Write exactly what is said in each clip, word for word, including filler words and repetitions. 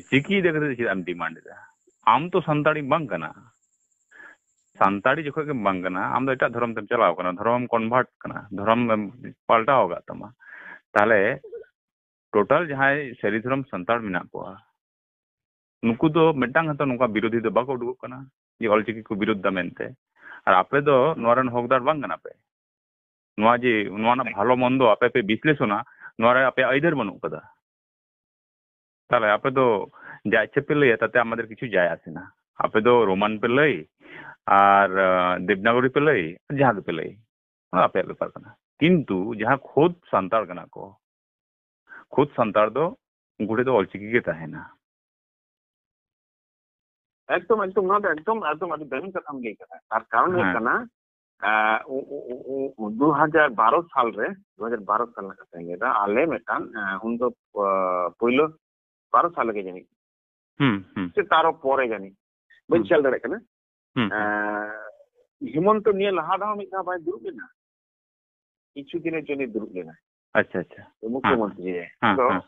ᱪᱤᱠᱤ ᱤᱫᱤ ᱠᱟᱛᱮ ᱪᱮᱫᱟᱜ ᱮᱢ ᱰᱤᱢᱟᱱᱰ ᱮᱫᱟ? ᱟᱢ ᱛᱚ ᱥᱟᱱᱛᱟᱲᱤ ᱵᱟᱝ ᱠᱟᱱᱟ᱾ ᱥᱟᱱᱛᱟᱲᱤ ᱡᱚᱠᱷᱚᱱ ᱜᱮᱢ ᱵᱟᱝ ᱠᱟᱱᱟ, ᱟᱢ ᱫᱚ ᱮᱴᱟᱜ ᱫᱷᱚᱨᱚᱢ ᱛᱮᱢ ᱪᱟᱞᱟᱣ ᱠᱟᱱᱟ, ᱫᱷᱚᱨᱚᱢ ᱮᱢ ᱠᱚᱱᱵᱷᱟᱨᱴ ᱠᱟᱱᱟ, ᱫᱷᱚᱨᱚᱢ ᱮᱢ ᱯᱟᱞᱴᱟᱣ ᱟᱠᱟᱫ ᱛᱟᱢᱟ᱾ ᱛᱟᱦᱞᱮ ᱴᱳᱴᱟᱞ ᱡᱟᱦᱟᱸᱭ ᱥᱟᱹᱨᱤ ᱫᱷᱚᱨᱚᱢ ᱥᱟᱱᱛᱟᱲ ᱢᱮᱱᱟᱜ ᱠᱚᱣᱟ, ᱱᱩᱠᱩ ᱫᱚ ᱢᱤᱫᱴᱟᱝ ᱦᱚᱸᱛᱚ ᱱᱚᱝᱠᱟ ᱵᱤᱨᱳᱫᱷᱤ ᱫᱚ ᱵᱟᱠᱚ ᱩᱰᱩᱠᱚᱜ ᱠᱟᱱᱟ ᱡᱮ ᱚᱞᱪᱤᱠᱤ ᱠᱚ ᱵᱤᱨᱳᱫᱷ ᱫᱟ ᱢᱮᱱᱛᱮ᱾ ᱟᱨ ᱟᱯᱮ ᱫᱚ ᱱᱚᱣᱟ ᱨᱮᱱ ᱦᱚᱠᱫᱟᱨ ᱵᱟᱝ ᱠᱟᱱᱟ ᱯᱮ᱾ ᱱᱚᱣᱟ ᱡᱮ, ᱱᱚᱣᱟ ᱨᱮᱱᱟᱜ ᱵᱷᱟᱞᱚ ᱢᱚᱱᱫᱚ ᱟᱯᱮ ᱯᱮ ᱵᱤᱥᱞᱮᱥᱚᱱᱟ, ᱱᱚᱣᱟ ᱨᱮ ᱟᱯᱮᱭᱟᱜ ᱟᱹᱭᱫᱟᱹᱨ ᱵᱟᱹᱱᱩᱜ ᱠᱟᱫᱟ᱾ ᱛᱟᱦᱞᱮ ᱟᱯᱮ ᱫᱚ ᱡᱟ ᱤᱪᱪᱷᱟᱹ ᱯᱮ ᱞᱟᱹᱭᱟ, ᱛᱟᱛᱮ ᱟᱢᱟᱫᱮᱨ ᱠᱤᱪᱷᱩ ᱡᱟᱭ ᱟᱥᱮ ᱱᱟ᱾ ᱟᱯᱮ ᱫᱚ ᱨᱳᱢᱟᱱ ᱯᱮ ᱞᱟᱹᱭ, ᱟᱨ, ᱟᱸ, ᱫᱮᱵᱽᱱᱟᱜᱚᱨᱤ ᱯᱮ ᱞᱟᱹᱭ, ᱡᱟᱦᱟᱸ ᱜᱮᱯᱮ ᱞᱟᱹᱭ, ᱚᱱᱟ ᱟᱯᱮᱭᱟᱜ ᱵᱮᱯᱟᱨ ᱠᱟᱱᱟ᱾ ᱠᱤᱱᱛᱩ ᱡᱟᱦᱟᱸ ᱠᱷᱩᱫ ᱥᱟᱱᱛᱟᱲ ᱠᱟᱱᱟ ᱠᱚ, ᱠᱷᱩᱫ ᱥᱟᱱᱛᱟᱲ ᱫᱚ ᱩᱱᱠᱩ ᱴᱷᱮᱱ ᱫᱚ ᱚᱞᱪᱤᱠᱤ ᱜᱮ ᱛᱟᱦᱮᱱᱟ᱾ ᱮᱠᱫᱚᱢ, ᱮᱠᱫᱚᱢ, ᱱᱚᱣᱟ ᱫᱚ ᱮᱠᱫᱚᱢ, ᱮᱠᱫᱚᱢ ᱟᱹᱰᱤ ᱫᱟᱹᱢᱤ ᱠᱟᱛᱷᱟᱢ ᱞᱟᱹᱭ ᱠᱟᱫᱟ᱾ ᱟᱨ ᱠᱟᱨᱚᱱ ᱦᱩᱭᱩᱜ ᱦᱮᱸ᱾ ᱠᱟᱱᱟ, ᱟᱸ, ᱩ-, ᱩ-, ᱩ-, ᱩ-, ᱫᱩ ᱦᱟᱡᱟᱨ ᱵᱟᱨᱚ ᱥᱟᱞ ᱨᱮ, ᱫᱩ ᱦᱟᱡᱟᱨ ᱵᱟᱨᱚ ᱥᱟᱞ ᱨᱮᱱᱟᱜ ᱠᱟᱛᱷᱟᱧ ᱞᱟᱹᱭ ᱮᱫᱟ, ᱟᱞᱮ ᱢᱤᱫᱴᱟᱝ, ᱟᱸ, ᱩᱱᱫᱚ, ᱟᱸ, ᱯᱳᱭᱞᱳ ᱵᱟᱨᱚ ᱥᱟᱞ ᱨᱮᱜᱮ ᱡᱟᱹᱱᱤᱡ, ᱦᱩᱸ, ᱦᱩᱸ᱾ ᱥᱮ ᱛᱟᱨᱚ ᱯᱚᱨᱮ ᱡᱟᱹᱱᱤᱡ, ᱵᱟᱹᱧ ᱦᱩᱸ᱾ ᱠᱷᱮᱭᱟᱞ ᱫᱟᱲᱮᱭᱟᱜ ᱠᱟᱱᱟ᱾ ᱦᱩᱸ, ᱦᱩᱸ᱾ ᱟᱸ, ᱦᱤᱢᱚᱱᱛᱚ ᱱᱤᱭᱟᱹ ᱞᱟᱦᱟ ᱫᱷᱟᱣ ᱢᱤᱫ ᱫᱷᱟᱣ ᱵᱟᱭ ᱫᱩᱲᱩᱵ ᱞᱮᱱᱟ? ᱠᱤᱪᱷᱩ ᱫᱤᱱᱮᱨ ᱡᱚᱱᱱᱚ ᱫᱩᱲᱩᱵ ᱞᱮᱱᱟ᱾ ᱟᱪᱪᱷᱟ, ᱟᱪᱪᱷᱟ᱾ ᱢᱩᱠᱷᱭᱚᱢᱚᱱᱛᱨᱤ ᱨᱮ᱾ ᱦᱮᱸ, ᱟᱫᱚ ᱦᱮᱸ᱾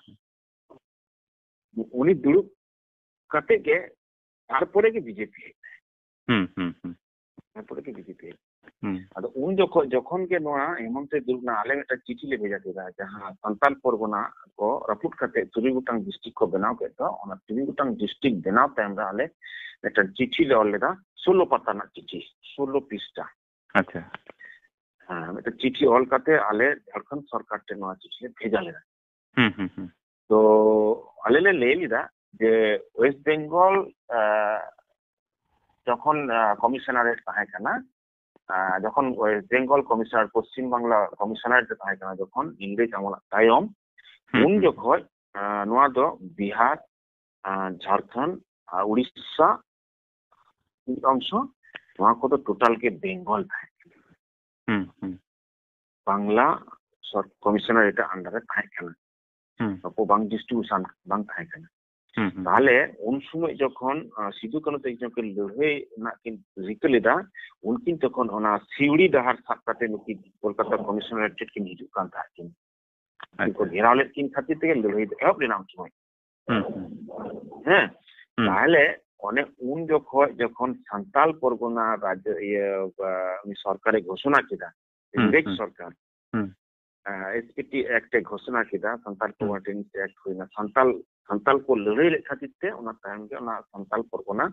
ᱩᱱᱤ ᱫᱩᱲᱩᱵ ᱠᱟᱛᱮ ᱜᱮ ᱛᱟᱨᱯᱚᱨᱮ ᱜᱮ ᱵᱤᱡᱮᱯᱤ ᱦᱮᱡ ᱮᱱᱟ᱾ ᱦᱩᱸ, ᱦᱩᱸ, ᱦᱩᱸ᱾ ᱛᱟᱨᱯᱚᱨᱮ ᱜᱮ ᱵᱤᱡᱮᱯᱤ ᱦᱮᱡ ᱮᱱᱟ᱾ ᱦᱩᱸ᱾ ᱟᱫᱚ ᱩᱱ ᱡᱚᱠᱷᱚᱡ, ᱡᱚᱠᱷᱚᱱ ᱜᱮ ᱱᱚᱣᱟ ᱦᱮᱢᱚᱱᱛᱚᱭ ᱫᱩᱲᱩᱵ ᱮᱱᱟ, ᱟᱞᱮ ᱢᱤᱫᱴᱟᱝ ᱪᱤᱴᱷᱤ ᱞᱮ ᱵᱷᱮᱡᱟ ᱠᱮᱫᱟ, ᱡᱟᱦᱟᱸ ᱥᱟᱱᱛᱟᱞ ᱯᱚᱨᱜᱚᱱᱟ ᱠᱚ ᱨᱟᱹᱯᱩᱫ ᱠᱟᱛᱮ ᱛᱩᱨᱩᱭ ᱜᱚᱴᱟᱝ ᱰᱤᱥᱴᱨᱤᱠᱴ ᱠᱚ ᱵᱮᱱᱟᱣ ᱠᱮᱫ ᱫᱚ, ᱚᱱᱟ ᱛᱩᱨᱩᱭ ᱜᱚᱴᱟᱝ ᱰᱤᱥᱴᱨᱤᱠᱴ ᱵᱮᱱᱟᱣ ᱛᱟᱭᱚᱢ ᱨᱮ ᱟᱞᱮ ᱢᱤᱫᱴᱟᱝ ᱪᱤᱴᱷᱤ ᱞᱮ ᱚᱞ ᱞᱮᱫᱟ, ᱥᱳᱞᱳ ᱯᱟᱛᱟ ᱨᱮᱱᱟᱜ ᱪᱤᱴᱷᱤ, ᱥᱳᱞᱳ ᱯᱤᱥᱴᱟ᱾ ᱟᱪᱪᱷᱟ᱾ ᱦᱮᱸ, ᱢᱤᱫᱴᱟᱝ ᱪᱤᱴᱷᱤ ᱚᱞ ᱠᱟᱛᱮ ᱟᱞᱮ ᱡᱷᱟᱲᱠᱷᱚᱸᱰ ᱥᱚᱨᱠᱟᱨ ᱴᱷᱮᱱ ᱱᱚᱣᱟ ᱪᱤᱴᱷᱤ ᱞᱮ ᱵᱷᱮᱡᱟ ᱞᱮᱫᱟ᱾ ᱦᱩᱸ, ᱦᱩᱸ, ᱦᱩᱸ᱾ ᱛᱚ ᱟᱞᱮ ᱞᱮ ᱞᱟᱹᱭ ᱞᱮᱫᱟ ᱡᱮ ᱳᱭᱮᱥᱴ ᱵᱮᱝᱜᱚᱞ, ᱟᱸ, ᱡᱚᱠᱷᱚᱱ, ᱟᱸ, ᱠᱚᱢᱤᱥᱚᱱᱟᱨᱮᱴ ᱛᱟᱦᱮᱸ ᱠᱟᱱᱟ, ᱟᱸ, ᱡᱚᱠᱷᱚᱱ West Bengal commissioner, Paschim Bangla commissionerate ᱨᱮ ᱛᱟᱦᱮᱸ ᱠᱟᱱᱟ ᱡᱚᱠᱷᱚᱱ, ᱤᱝᱨᱮᱡᱽ ᱟᱢᱚᱞ ᱛᱟᱭᱚᱢ, ᱦᱩᱸ, ᱩᱱ ᱦᱩᱸ᱾ ᱡᱚᱠᱷᱚᱡ, ᱟᱸ, ᱱᱚᱣᱟ ᱫᱚ ᱵᱤᱦᱟᱨ, ᱟᱸ, ᱡᱷᱟᱲᱠᱷᱚᱸᱰ, ᱟᱨ ᱩᱲᱤᱥᱥᱟ ᱢᱤᱫ ᱚᱝᱥᱚ, ᱱᱚᱣᱟ ᱠᱚᱫᱚ ᱴᱳᱴᱟᱞ ᱜᱮ ᱵᱮᱝᱜᱚᱞ ᱛᱟᱦᱮᱸ ᱠᱟᱱᱟ᱾ ᱦᱩᱸ, ᱦᱩᱸ᱾ ᱵᱟᱝᱞᱟ ᱥᱚᱨ-, ᱠᱚᱢᱤᱥᱚᱱᱟᱨᱮᱴ ᱟᱱᱰᱟᱨ ᱨᱮ ᱛᱟᱦᱮᱸ ᱠᱟᱱᱟ᱾ ᱦᱩᱸ᱾ ᱱᱩᱠᱩ ᱵᱟᱝ ᱰᱤᱥᱴᱨᱤᱵᱤᱭᱩᱥᱚᱱ ᱵᱟᱝ ᱛᱟᱦᱮᱸ ᱠᱟᱱᱟ᱾ ᱦᱩᱸ, ᱦᱩᱸ᱾ ᱛᱟᱦᱞᱮ ᱩᱱ ᱥᱚᱢᱚᱭ ᱡᱚᱠᱷᱚᱱ, ᱟᱸ, ᱥᱤᱫᱩ ᱠᱟᱹᱱᱦᱩ ᱛᱟᱹᱠᱤᱱ ᱡᱚᱠᱷᱚᱱ ᱞᱟᱹᱲᱦᱟᱹᱭ ᱨᱮᱱᱟᱜ ᱠᱤᱱ ᱨᱤᱠᱟᱹ ᱞᱮᱫᱟ, ᱩᱱᱠᱤᱱ ᱛᱚᱠᱷᱚᱱ ᱚᱱᱟ ᱥᱤᱣᱲᱤ ᱰᱟᱦᱟᱨ ᱥᱟᱵ ᱠᱟᱛᱮ ᱱᱩᱠᱤᱱ ᱠᱳᱞᱠᱟᱛᱟ ᱠᱚᱢᱤᱥᱚᱱᱟᱨᱮᱴ ᱴᱷᱮᱱ ᱠᱤᱱ ᱦᱤᱡᱩᱜ ᱠᱟᱱ ᱛᱟᱦᱮᱸᱫ ᱠᱤᱱ᱾ ᱩᱱᱠᱤᱱ ᱠᱚ ᱟᱪᱪᱷᱟ᱾ ᱜᱷᱮᱨᱟᱣ ᱞᱮᱫ ᱠᱤᱱ ᱠᱷᱟᱹᱛᱤᱨ ᱛᱮᱜᱮ ᱞᱟᱹᱲᱦᱟᱹᱭ ᱫᱚ ᱮᱦᱚᱵ ᱞᱮᱱᱟ ᱩᱱ ᱥᱚᱢᱚᱭ᱾ ᱦᱩᱸ, ᱦᱩᱸ᱾ ᱦᱮᱸ, ᱛᱟᱦᱞᱮ ᱚᱱᱮ ᱩᱱ ᱡᱚᱠᱷᱚᱡ ᱡᱚᱠᱷᱚᱱ ᱥᱟᱱᱛᱟᱞ ᱯᱚᱨᱜᱚᱱᱟ ᱨᱟᱡᱽ, ᱤᱭᱟᱹ, ᱩᱱᱤ ᱥᱚᱨᱠᱟᱨᱮ ᱜᱷᱳᱥᱚᱱᱟ ᱠᱮᱫᱟ, ᱤᱝᱨᱮᱡᱽ ᱥᱚᱨᱠᱟᱨ, ᱮᱥ ᱯᱤ ᱴᱤ ᱮᱠᱴ ᱮ ᱜᱷᱳᱥᱚᱱᱟ ᱠᱮᱫᱟ, ᱥᱟᱱᱛᱟᱞ ᱯᱚᱨᱜᱚᱱᱟ ᱴᱮᱱᱰᱮᱱᱥᱤ ᱮᱠᱴ ᱦᱩᱭᱱᱟ, ᱥᱟᱱᱛᱟᱞ ᱥᱟᱱᱛᱟᱞ ᱠᱚ ᱞᱟᱹᱲᱦᱟᱹᱭ ᱞᱮᱫ ᱠᱷᱟᱹᱛᱤᱨ ᱛᱮ ᱚᱱᱟ ᱛᱟᱭᱚᱢ ᱜᱮ ᱚᱱᱟ ᱥᱟᱱᱛᱟᱞ ᱯᱚᱨᱜᱚᱱᱟ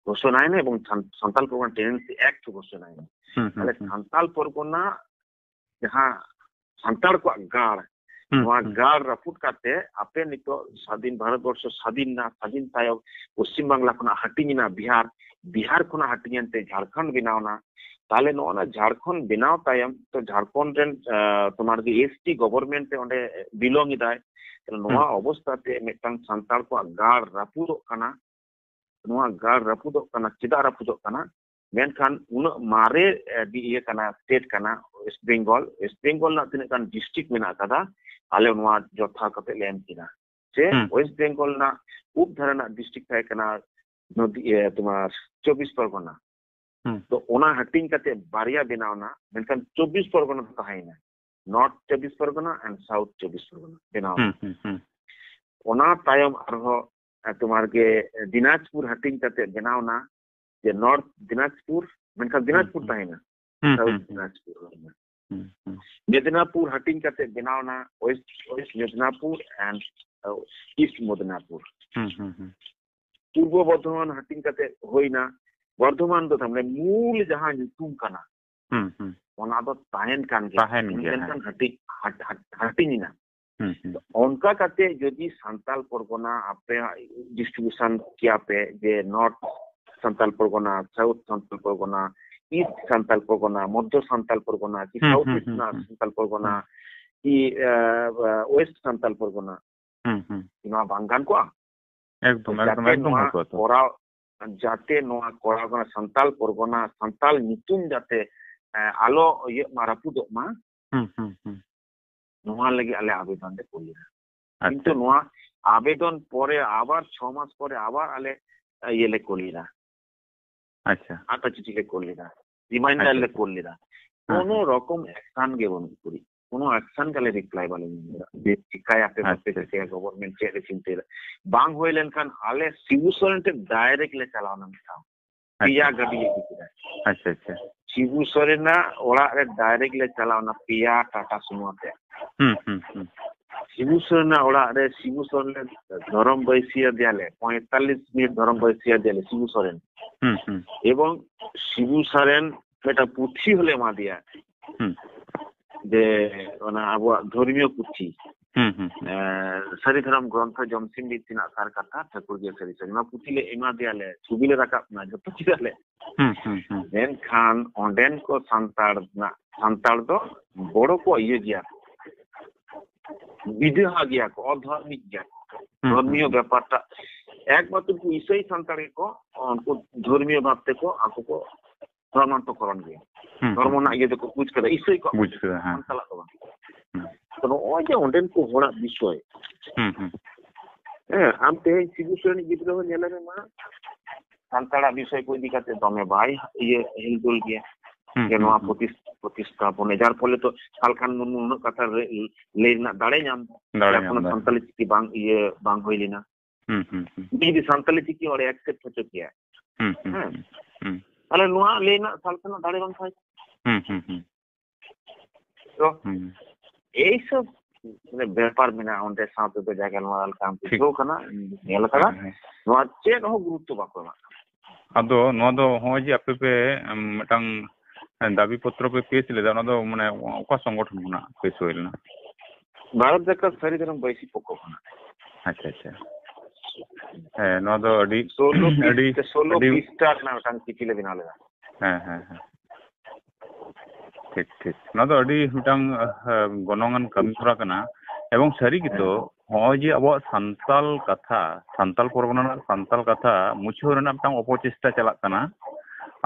ᱜᱷᱳᱥᱚᱱᱟᱭᱮᱱᱟ ᱮᱵᱚᱝ ᱥᱟᱱᱛᱟᱞ ᱯᱚᱨᱜᱚᱱᱟ ᱴᱮᱱᱰᱮᱱᱥᱤ ᱮᱠᱴ ᱜᱷᱳᱥᱚᱱᱟᱭᱮᱱᱟ᱾ ᱛᱟᱦᱞᱮ ᱥᱟᱱᱛᱟᱞ ᱯᱚᱨᱜᱚᱱᱟ ᱡᱟᱦᱟᱸ ᱥᱟᱱᱛᱟᱲ ᱠᱚᱣᱟᱜ ᱜᱟᱲ, ᱱᱚᱣᱟ ᱜᱟᱲ ᱨᱟᱹᱯᱩᱫ ᱠᱟᱛᱮ ᱟᱯᱮ ᱱᱤᱛᱚᱜ ᱥᱟᱫᱷᱤᱱ ᱵᱷᱟᱨᱚᱛ ᱵᱚᱨᱥᱚ ᱥᱟᱫᱷᱤᱱ ᱮᱱᱟ, ᱥᱟᱫᱷᱤᱱ ᱛᱟᱭᱚᱢ ᱯᱚᱥᱪᱤᱢ ᱵᱟᱝᱞᱟ ᱠᱷᱚᱱᱟᱜ ᱦᱟᱹᱴᱤᱧ ᱮᱱᱟ ᱵᱤᱦᱟᱨ, ᱵᱤᱦᱟᱨ ᱠᱷᱚᱱᱟᱜ ᱦᱟᱹᱴᱤᱧ ᱮᱱᱛᱮ ᱡᱷᱟᱲᱠᱷᱚᱸᱰ ᱵᱮᱱᱟᱣ ᱮᱱᱟ᱾ ᱛᱟᱦᱞᱮ ᱱᱚᱜᱼᱚ ᱱᱟ ᱡᱷᱟᱲᱠᱷᱚᱸᱰ ᱵᱮᱱᱟᱣ ᱛᱟᱭᱚᱢ ᱛᱚ ᱡᱷᱟᱲᱠᱷᱚᱸᱰ ᱨᱮᱱ, ᱟᱸ, ᱛᱳᱢᱟᱨ ᱜᱮ ᱮᱥ ᱴᱤ ᱜᱚᱵᱷᱚᱨᱱᱢᱮᱱᱴ ᱨᱮ ᱚᱸᱰᱮ ᱵᱤᱞᱚᱝ ᱮᱫᱟᱭ᱾ ᱛᱟᱦᱞᱮ ᱱᱚᱣᱟ ᱚᱵᱚᱥᱛᱟ ᱛᱮ ᱢᱤᱫᱴᱟᱝ ᱥᱟᱱᱛᱟᱲ ᱠᱚᱣᱟᱜ ᱜᱟᱲ ᱨᱟᱹᱯᱩᱫᱚᱜ ᱠᱟᱱᱟ᱾ ᱱᱚᱣᱟ ᱜᱟᱲ ᱨᱟᱹᱯᱩᱫᱚᱜ ᱠᱟᱱᱟ, ᱪᱮᱫᱟᱜ ᱨᱟᱹᱯᱩᱫᱚᱜ ᱠᱟᱱᱟ? ᱢᱮᱱᱠᱷᱟᱱ ᱩᱱᱟᱹᱜ ᱢᱟᱨᱮ, ᱮ, ᱤᱭᱟᱹ ᱠᱟᱱᱟ, ᱥᱴᱮᱴ ᱠᱟᱱᱟ ᱳᱭᱮᱥᱴ ᱵᱮᱝᱜᱚᱞ᱾ ᱳᱭᱮᱥᱴ ᱵᱮᱝᱜᱚᱞ ᱨᱮᱱᱟᱜ ᱛᱤᱱᱟᱹᱜ ᱜᱟᱱ ᱰᱤᱥᱴᱨᱤᱠᱴ ᱢᱮᱱᱟᱜ ᱟᱠᱟᱫᱟ, ᱟᱞᱮ ᱱᱚᱣᱟ ᱡᱚᱛᱷᱟ ᱠᱟᱛᱮ ᱞᱮ ᱮᱢ ᱠᱤᱱᱟ᱾ ᱥᱮ ᱳᱭᱮᱥᱴ ᱵᱮᱝᱜᱚᱞ ᱨᱮᱱᱟᱜ ᱩᱯ ᱫᱷᱟᱨᱮ ᱨᱮᱱᱟᱜ ᱰᱤᱥᱴᱨᱤᱠᱴ ᱛᱟᱦᱮᱸ ᱠᱟᱱᱟ ᱱᱚᱫᱤ-, ᱮ, ᱛᱳᱢᱟᱨ ᱪᱚᱵᱵᱤᱥ ᱯᱚᱨᱜᱚᱱᱟ᱾ ᱛᱚ ᱚᱱᱟ ᱦᱟᱹᱴᱤᱧ ᱠᱟᱛᱮ ᱵᱟᱨᱭᱟ ᱵᱮᱱᱟᱣ ᱮᱱᱟ, ᱢᱮᱱᱠᱷᱟᱱ ᱪᱚᱵᱵᱤᱥ ᱯᱚᱨᱜᱚᱱᱟ ᱫᱚ ᱛᱟᱦᱮᱸᱭᱮᱱᱟ, ᱱᱚᱨᱛᱷ ᱪᱚᱵᱵᱤᱥ ᱯᱚᱨᱜᱚᱱᱟ and ᱥᱟᱣᱩᱛᱷ ᱪᱚᱵᱵᱤᱥ ᱯᱚᱨᱜᱚᱱᱟ ᱵᱮᱱᱟᱣ ᱮᱱᱟ᱾ ᱚᱱᱟ ᱛᱟᱭᱚᱢ ᱟᱨᱦᱚᱸ, ᱮ, ᱛᱳᱢᱟᱨ ᱜᱮ, ᱮ, ᱫᱤᱱᱟᱡᱽᱯᱩᱨ ᱦᱟᱹᱴᱤᱧ ᱠᱟᱛᱮ ᱵᱮᱱᱟᱣ ᱮᱱᱟ, ᱡᱮ ᱱᱚᱨᱛᱷ ᱫᱤᱱᱟᱡᱽᱯᱩᱨ, ᱢᱮᱱᱠᱷᱟᱱ ᱫᱤᱱᱟᱡᱽᱯᱩᱨ ᱛᱟᱦᱮᱸᱭᱮᱱᱟ, ᱥᱟᱣᱩᱛᱷ ᱫᱤᱱᱟᱡᱽᱯᱩᱨ ᱦᱩᱭᱱᱟ᱾ ᱢᱮᱫᱽᱱᱟᱯᱩᱨ ᱦᱟᱹᱴᱤᱧ ᱠᱟᱛᱮ ᱵᱮᱱᱟᱣ ᱮᱱᱟ ᱳᱭᱮᱥᱴ, ᱳᱭᱮᱥᱴ ᱢᱮᱫᱽᱱᱟᱯᱩᱨ and, ᱟ, ᱤᱥᱴ ᱢᱮᱫᱽᱱᱟᱯᱩᱨ᱾ ᱯᱩᱨᱵᱚ ᱵᱚᱨᱫᱷᱚᱢᱟᱱ ᱦᱟᱹᱴᱤᱧ ᱠᱟᱛᱮ ᱦᱩᱭᱱᱟ᱾ ᱵᱚᱨᱫᱷᱚᱢᱟᱱ ᱫᱚ ᱛᱟᱨᱢᱟᱱᱮ ᱢᱩᱞ ᱡᱟᱦᱟᱸ ᱧᱩᱛᱩᱢ ᱠᱟᱱᱟ, ᱚᱱᱟ ᱫᱚ ᱛᱟᱦᱮᱱ ᱠᱟᱱ ᱜᱮᱭᱟ᱾ ᱛᱟᱦᱮᱱ ᱜᱮᱭᱟ, ᱢᱮᱱᱠᱷᱟᱱ ᱦᱮᱸ᱾ ᱦᱟᱹᱴᱤᱧ, ᱦᱟᱹᱴ-, ᱦᱟᱹᱴ-, ᱦᱟᱹᱴᱤᱧ ᱮᱱᱟ᱾ ᱚᱱᱠᱟ ᱠᱟᱛᱮ ᱡᱩᱫᱤ ᱥᱟᱱᱛᱟᱞ ᱯᱚᱨᱜᱚᱱᱟ ᱟᱯᱮ ᱰᱤᱥᱴᱨᱤᱵᱤᱭᱩᱥᱚᱱ ᱠᱮᱭᱟ ᱯᱮ, ᱡᱮ ᱱᱚᱨᱛᱷ ᱥᱟᱱᱛᱟᱞ ᱯᱚᱨᱜᱚᱱᱟ, ᱥᱟᱣᱩᱛᱷ ᱥᱟᱱᱛᱟᱞ ᱯᱚᱨᱜᱚᱱᱟ, ᱤᱥᱴ ᱥᱟᱱᱛᱟᱞ ᱯᱚᱨᱜᱚᱱᱟ, ᱢᱚᱫᱽᱫᱷᱚ ᱥᱟᱱᱛᱟᱞ ᱯᱚᱨᱜᱚᱱᱟ, ᱠᱤ ᱥᱟᱣᱩᱛᱷ ᱤᱥᱴ ᱥᱟᱱᱛᱟᱞ ᱯᱚᱨᱜᱚᱱᱟ, ᱠᱤ, ᱟ, ᱟ, ᱳᱭᱮᱥᱴ ᱥᱟᱱᱛᱟᱞ ᱯᱚᱨᱜᱚᱱᱟ, ᱱᱚᱣᱟ ᱵᱟᱝ ᱜᱟᱱ ᱠᱚᱜᱼᱟ? ᱮᱠᱫᱚᱢ, ᱮᱠᱫᱚᱢ, ᱡᱟᱛᱮ ᱮᱠᱫᱚᱢ ᱱᱚᱣᱟ ᱦᱩᱭ ᱠᱚᱜᱼᱟ ᱛᱚ᱾ ᱠᱚᱨᱟᱣ, ᱡᱟᱛᱮ ᱱᱚᱣᱟ ᱠᱚᱨᱟᱣ ᱠᱟᱱᱟ ᱥᱟᱱᱛᱟᱞ ᱯᱚᱨᱜᱚᱱᱟ, ᱥᱟᱱᱛᱟᱞ ᱧᱩᱛᱩᱢ ᱡᱟᱛᱮ, ᱮ, ᱟᱞᱚ ᱤᱭᱟᱹᱜ ᱢᱟ, ᱨᱟᱹᱯᱩᱫᱚᱜ ᱢᱟ, ᱱᱚᱣᱟ ᱞᱟᱹᱜᱤᱫ ᱟᱞᱮ ᱟᱵᱮᱫᱚᱱ ᱞᱮ ᱠᱩᱞ ᱞᱮᱫᱟ᱾ ᱟᱪᱪᱷᱟ᱾ ᱠᱤᱱᱛᱩ ᱱᱚᱣᱟ ᱟᱵᱮᱫᱚᱱ ᱯᱚᱨᱮ ᱟᱵᱟᱨ ᱪᱷᱚ ᱢᱟᱥ ᱯᱚᱨᱮ ᱟᱵᱟᱨ ᱟᱞᱮ, ᱮ, ᱤᱭᱟᱹ ᱞᱮ ᱠᱩᱞ ᱞᱮᱫᱟ᱾ ᱟᱪᱪᱷᱟ᱾ ᱟᱨ ᱪᱤᱴᱷᱤ ᱞᱮ ᱠᱩᱞ ᱞᱮᱫᱟ, ᱨᱤᱢᱟᱭᱤᱱᱰᱟᱨ ᱟᱪᱪᱷᱟ, ᱞᱮ ᱟᱪᱪᱷᱟ᱾ ᱠᱩᱞ ᱞᱮᱫᱟ᱾ ᱦᱮᱸ, ᱠᱳᱱᱳ ᱦᱮᱸ᱾ ᱨᱚᱠᱚᱢ ᱮᱠᱥᱟᱱ ᱜᱮ ᱵᱟᱹᱱᱩᱜ ᱠᱩᱲᱤ᱾ ᱠᱳᱱᱳ ᱮᱠᱥᱚᱱ ᱜᱮ ᱟᱞᱮ ᱨᱤᱯᱞᱟᱭ ᱵᱟᱞᱮ ᱧᱟᱢ ᱮᱫᱟ᱾ ᱡᱮ ᱪᱤᱠᱟᱭᱟᱯᱮ, ᱵᱟᱯᱮ ᱟᱪᱪᱷᱟ, ᱪᱤᱠᱟᱹᱭᱟ, ᱟᱪᱪᱷᱟ᱾ ᱜᱚᱵᱷᱚᱨᱱᱢᱮᱱᱴ ᱪᱮᱫ ᱮ ᱪᱤᱱᱛᱟᱹᱭᱮᱫᱟ? ᱵᱟᱝ ᱦᱩᱭ ᱞᱮᱱᱠᱷᱟᱱ ᱟᱞᱮ ᱥᱤᱵᱩ ᱥᱚᱨᱮᱱ ᱴᱷᱮᱱ ᱰᱟᱭᱨᱮᱠᱴ ᱞᱮ ᱪᱟᱞᱟᱣᱱᱟ ᱢᱤᱫ ᱫᱷᱟᱣ᱾ ᱟᱪᱪᱷᱟ, ᱯᱮᱭᱟ ᱟᱪᱪᱷᱟ᱾ ᱜᱟᱹᱰᱤ ᱤᱫᱤ ᱠᱮᱫᱟ᱾ ᱟᱪᱪᱷᱟ, ᱟᱪᱪᱷᱟ᱾ ᱥᱤᱵᱩ ᱥᱚᱨᱮᱱᱟᱜ ᱚᱲᱟᱜ ᱨᱮ ᱰᱟᱭᱨᱮᱠᱴ ᱞᱮ ᱪᱟᱞᱟᱣᱱᱟ, ᱯᱮᱭᱟ ᱴᱟᱴᱟ ᱥᱩᱢᱳ ᱟᱛᱮ᱾ ᱦᱩᱸ, ᱦᱩᱸ, ᱦᱩᱸ᱾ ᱥᱤᱵᱩ ᱥᱚᱨᱮᱱᱟᱜ ᱚᱲᱟᱜ ᱨᱮ ᱥᱤᱵᱩ ᱥᱚᱨᱮᱱ ᱫᱷᱚᱨᱚᱢ ᱵᱟᱹᱭᱥᱤ ᱟᱫᱮᱭᱟᱞᱮ, ᱯᱚᱸᱭᱛᱟᱞᱞᱤᱥ ᱢᱤᱱᱤᱴ ᱫᱷᱚᱨᱚᱢ ᱵᱟᱹᱭᱥᱤ ᱟᱫᱮᱭᱟᱞᱮ ᱥᱤᱵᱩ ᱥᱚᱨᱮᱱ᱾ ᱦᱩᱸ, ᱦᱩᱸ᱾ ᱮᱵᱚᱝ ᱥᱤᱵᱩ ᱥᱚᱨᱮᱱ ᱢᱤᱫᱴᱟᱝ ᱯᱩᱛᱷᱤ ᱦᱚᱸᱞᱮ ᱮᱢᱟ ᱫᱮᱭᱟ᱾ ᱦᱩᱸ᱾ ᱡᱮ ᱚᱱᱟ ᱟᱵᱚᱣᱟᱜ ᱫᱷᱚᱨᱢᱤᱭᱚ ᱯᱩᱛᱷᱤ, ᱦᱩᱸ, ᱦᱩᱸ, ᱦᱩᱸ᱾ ᱮ, ᱥᱟᱹᱨᱤ ᱫᱷᱚᱨᱚᱢ ᱜᱨᱚᱱᱛᱷᱚ ᱡᱚᱢᱥᱤᱢ ᱵᱤᱱᱛᱤ ᱨᱮᱱᱟᱜ ᱥᱟᱨ ᱠᱟᱛᱷᱟ, ᱴᱷᱟᱹᱠᱩᱨ ᱜᱮ ᱥᱟᱹᱨᱤ ᱥᱟᱹᱨᱤ᱾ ᱱᱚᱣᱟ ᱯᱩᱛᱷᱤ ᱞᱮ ᱮᱢᱟ ᱫᱮᱭᱟᱞᱮ, ᱪᱷᱚᱵᱤ ᱞᱮ ᱨᱟᱠᱟᱵ ᱮᱱᱟ, ᱡᱚᱛᱚ ᱠᱮᱫᱟᱞᱮ᱾ ᱦᱩᱸ, ᱦᱩᱸ, ᱦᱩᱸ᱾ ᱢᱮᱱᱠᱷᱟᱱ ᱚᱸᱰᱮᱱ ᱠᱚ ᱥᱟᱱᱛᱟᱲ ᱨᱮᱱᱟᱜ, ᱥᱟᱱᱛᱟᱲ ᱫᱚ ᱵᱚᱲᱚ ᱠᱚ ᱤᱭᱟᱹ ᱜᱮᱭᱟ, ᱵᱤᱫᱟᱹᱦᱟ ᱜᱮᱭᱟ ᱠᱚ, ᱚᱫᱷᱟᱨᱢᱤᱠ ᱜᱮᱭᱟ ᱠᱚ᱾ ᱦᱩᱸ, ᱫᱷᱚᱨᱢᱤᱭᱚ ᱦᱩᱸ, ᱦᱩᱸ᱾ ᱵᱮᱯᱟᱨᱴᱟ ᱮᱠᱢᱟᱛᱨᱚ ᱩᱱᱠᱩ ᱤᱥᱟᱹᱭ ᱥᱟᱱᱛᱟᱲ ᱜᱮᱠᱚ, ᱩᱱᱠᱩ ᱫᱷᱚᱨᱢᱤᱭᱚ ᱵᱷᱟᱵ ᱛᱮᱠᱚ ᱟᱠᱚ ᱠᱚ ᱫᱷᱚᱨᱢᱟᱱᱛᱚᱠᱚᱨᱚᱱ ᱜᱮᱭᱟ᱾ ᱦᱩᱸ, ᱫᱷᱚᱨᱢᱚ ᱦᱩᱸ, ᱨᱮᱱᱟᱜ ᱦᱩᱸ᱾ ᱤᱭᱟᱹ ᱫᱚᱠᱚ ᱵᱩᱡᱽ ᱠᱟᱫᱟ, ᱤᱥᱟᱹᱭ ᱠᱚᱣᱟᱜ ᱵᱩᱡᱽ ᱠᱟᱫᱟ, ᱦᱮᱸ᱾ ᱥᱟᱱᱛᱟᱲᱟᱜ ᱫᱚ ᱵᱟᱝ᱾ ᱦᱩᱸ᱾ ᱛᱚ ᱱᱚᱜᱼᱚᱭ ᱡᱮ ᱚᱸᱰᱮᱱ ᱠᱚ ᱦᱚᱲᱟᱜ ᱵᱤᱥᱚᱭ, ᱦᱩᱸ, ᱦᱩᱸ᱾ ᱦᱮᱸ, ᱟᱢ ᱛᱮᱦᱮᱧ ᱥᱤᱵᱩ ᱥᱚᱨᱮᱱ ᱜᱤᱫᱽᱨᱟᱹ ᱦᱚᱸ ᱧᱮᱞᱮ ᱢᱮ ᱢᱟ, ᱥᱟᱱᱛᱟᱲᱟᱜ ᱵᱤᱥᱚᱭ ᱠᱚ ᱤᱫᱤ ᱠᱟᱛᱮ ᱫᱚᱢᱮ ᱵᱟᱭ ᱤᱭᱟᱹ ᱦᱤᱞᱫᱩᱞ ᱜᱮᱭᱟ᱾ ᱦᱩᱸ, ᱡᱮ ᱦᱩᱸ, ᱱᱚᱣᱟ ᱦᱩᱸ᱾ ᱯᱨᱚᱛᱤᱥ-, ᱯᱨᱚᱛᱤᱥᱛᱷᱟᱯᱚᱱ, ᱡᱟᱨ ᱯᱷᱚᱞᱮ ᱛᱚ ᱥᱟᱞᱠᱷᱟᱱ ᱢᱩᱨᱢᱩ ᱩᱱᱟᱹᱜ ᱠᱟᱛᱷᱟ ᱞᱟᱹᱭ, ᱞᱟᱹᱭ ᱨᱮᱱᱟᱜ ᱫᱟᱲᱮ ᱧᱟᱢ᱾ ᱫᱟᱲᱮ ᱡᱟᱦᱟᱸ ᱧᱟᱢ ᱠᱳᱱᱳ ᱫᱟᱲᱮ᱾ ᱥᱟᱱᱛᱟᱞᱤ ᱪᱤᱠᱤ ᱵᱟᱝ ᱤᱭᱟᱹ, ᱵᱟᱝ ᱦᱩᱭ ᱞᱮᱱᱟ᱾ ᱦᱩᱸ, ᱦᱩᱸ, ᱦᱩᱸ᱾ ᱩᱱᱤ ᱡᱩᱫᱤ ᱥᱟᱱᱛᱟᱞᱤ ᱪᱤᱠᱤ ᱚᱸᱰᱮ accept ᱦᱚᱪᱚ ᱠᱮᱭᱟ᱾ ᱦᱩᱸ, ᱦᱩᱸ, ᱦᱮᱸ᱾ ᱦᱩᱸ, ᱦᱩᱸ᱾ ᱛᱟᱦᱞᱮ ᱱᱚᱣᱟ ᱞᱟᱹᱭ ᱨᱮᱱᱟᱜ ᱥᱟᱞᱠᱷᱟᱱ ᱫᱟᱲᱮ ᱵᱟᱝ ᱛᱟᱦᱮᱸ ᱠᱟᱱᱟ᱾ ᱦᱩᱸ, ᱦᱩᱸ, ᱦᱩᱸ᱾ ᱛᱚ, ᱦᱩᱸ᱾ ᱮᱭ ᱥᱚᱵ ᱢᱟᱱᱮ ᱵᱮᱯᱟᱨ ᱢᱮᱱᱟᱜᱼᱟ ᱚᱸᱰᱮ, ᱥᱟᱶᱛᱮ ᱫᱚ ᱡᱟ ᱜᱟᱞᱢᱟᱨᱟᱣ ᱞᱮᱠᱟ ᱴᱷᱤᱠ᱾ ᱵᱩᱡᱷᱟᱹᱣ ᱠᱟᱱᱟ, ᱧᱮᱞ ᱠᱟᱱᱟ, ᱦᱮᱸ, ᱦᱮᱸ᱾ ᱱᱚᱣᱟ ᱪᱮᱫ ᱦᱚᱸ ᱜᱩᱨᱩᱛᱛᱚ ᱵᱟᱠᱚ ᱮᱢᱟᱜ ᱠᱟᱱᱟ᱾ ᱟᱫᱚ ᱱᱚᱣᱟ ᱫᱚ ᱦᱚᱸᱜᱼᱚᱭ ᱡᱮ ᱟᱯᱮ ᱯᱮ, ᱮᱢ, ᱢᱤᱫᱴᱟᱝ ᱫᱟᱵᱤ ᱯᱚᱛᱨᱚ ᱯᱮ ᱯᱮᱥ ᱞᱮᱫᱟ, ᱚᱱᱟ ᱫᱚ ᱢᱟᱱᱮ ᱚᱠᱟ ᱥᱚᱝᱜᱚᱴᱷᱚᱱ ᱠᱷᱚᱱᱟᱜ ᱯᱮᱥ ᱦᱩᱭ ᱞᱮᱱᱟ? ᱵᱷᱟᱨᱚᱛ ᱡᱟᱠᱟᱛ ᱥᱟᱹᱨᱤ ᱫᱷᱚᱨᱚᱢ ᱵᱟᱹᱭᱥᱤ ᱯᱚᱠᱠᱷᱚ ᱠᱷᱚᱱᱟᱜ᱾ ᱟᱪᱪᱷᱟ, ᱟᱪᱪᱷᱟ᱾ ᱦᱮᱸ, ᱱᱚᱣᱟ ᱫᱚ ᱟᱹᱰᱤ, ᱥᱳᱞᱳ ᱟᱹᱰᱤ, ᱯᱤᱥᱴᱟ, ᱥᱳᱞᱳ ᱟᱹᱰᱤ ᱯᱤᱥᱴᱟ ᱨᱮᱱᱟᱜ ᱢᱤᱫᱴᱟᱝ ᱪᱤᱴᱷᱤ ᱞᱮ ᱵᱮᱱᱟᱣ ᱞᱮᱫᱟ᱾ ᱦᱮᱸ, ᱦᱮᱸ, ᱦᱮᱸ᱾ ᱴᱷᱤᱠ, ᱴᱷᱤᱠ᱾ ᱱᱚᱣᱟ ᱫᱚ ᱟᱹᱰᱤ ᱢᱤᱫᱴᱟᱝ, ᱟᱦ, ᱜᱚᱱᱚᱝᱟᱱ ᱠᱟᱹᱢᱤ ᱦᱚᱨᱟ ᱠᱟᱱᱟ᱾ ᱮᱵᱚᱝ ᱥᱟᱹᱨᱤ ᱜᱮᱛᱚ, ᱦᱮᱸ᱾ ᱦᱚᱸᱜᱼᱚᱭ ᱡᱮ ᱟᱵᱚᱣᱟᱜ ᱥᱟᱱᱛᱟᱞ ᱠᱟᱛᱷᱟ, ᱥᱟᱱᱛᱟᱞ ᱯᱚᱨᱜᱚᱱᱟ ᱨᱮᱱᱟᱜ ᱥᱟᱱᱛᱟᱞ ᱠᱟᱛᱷᱟ ᱢᱩᱪᱷᱟᱹᱣ ᱨᱮᱱᱟᱜ ᱢᱤᱫᱴᱟᱝ ᱚᱯᱚᱪᱮᱥᱴᱟ ᱪᱟᱞᱟᱜ ᱠᱟᱱᱟ᱾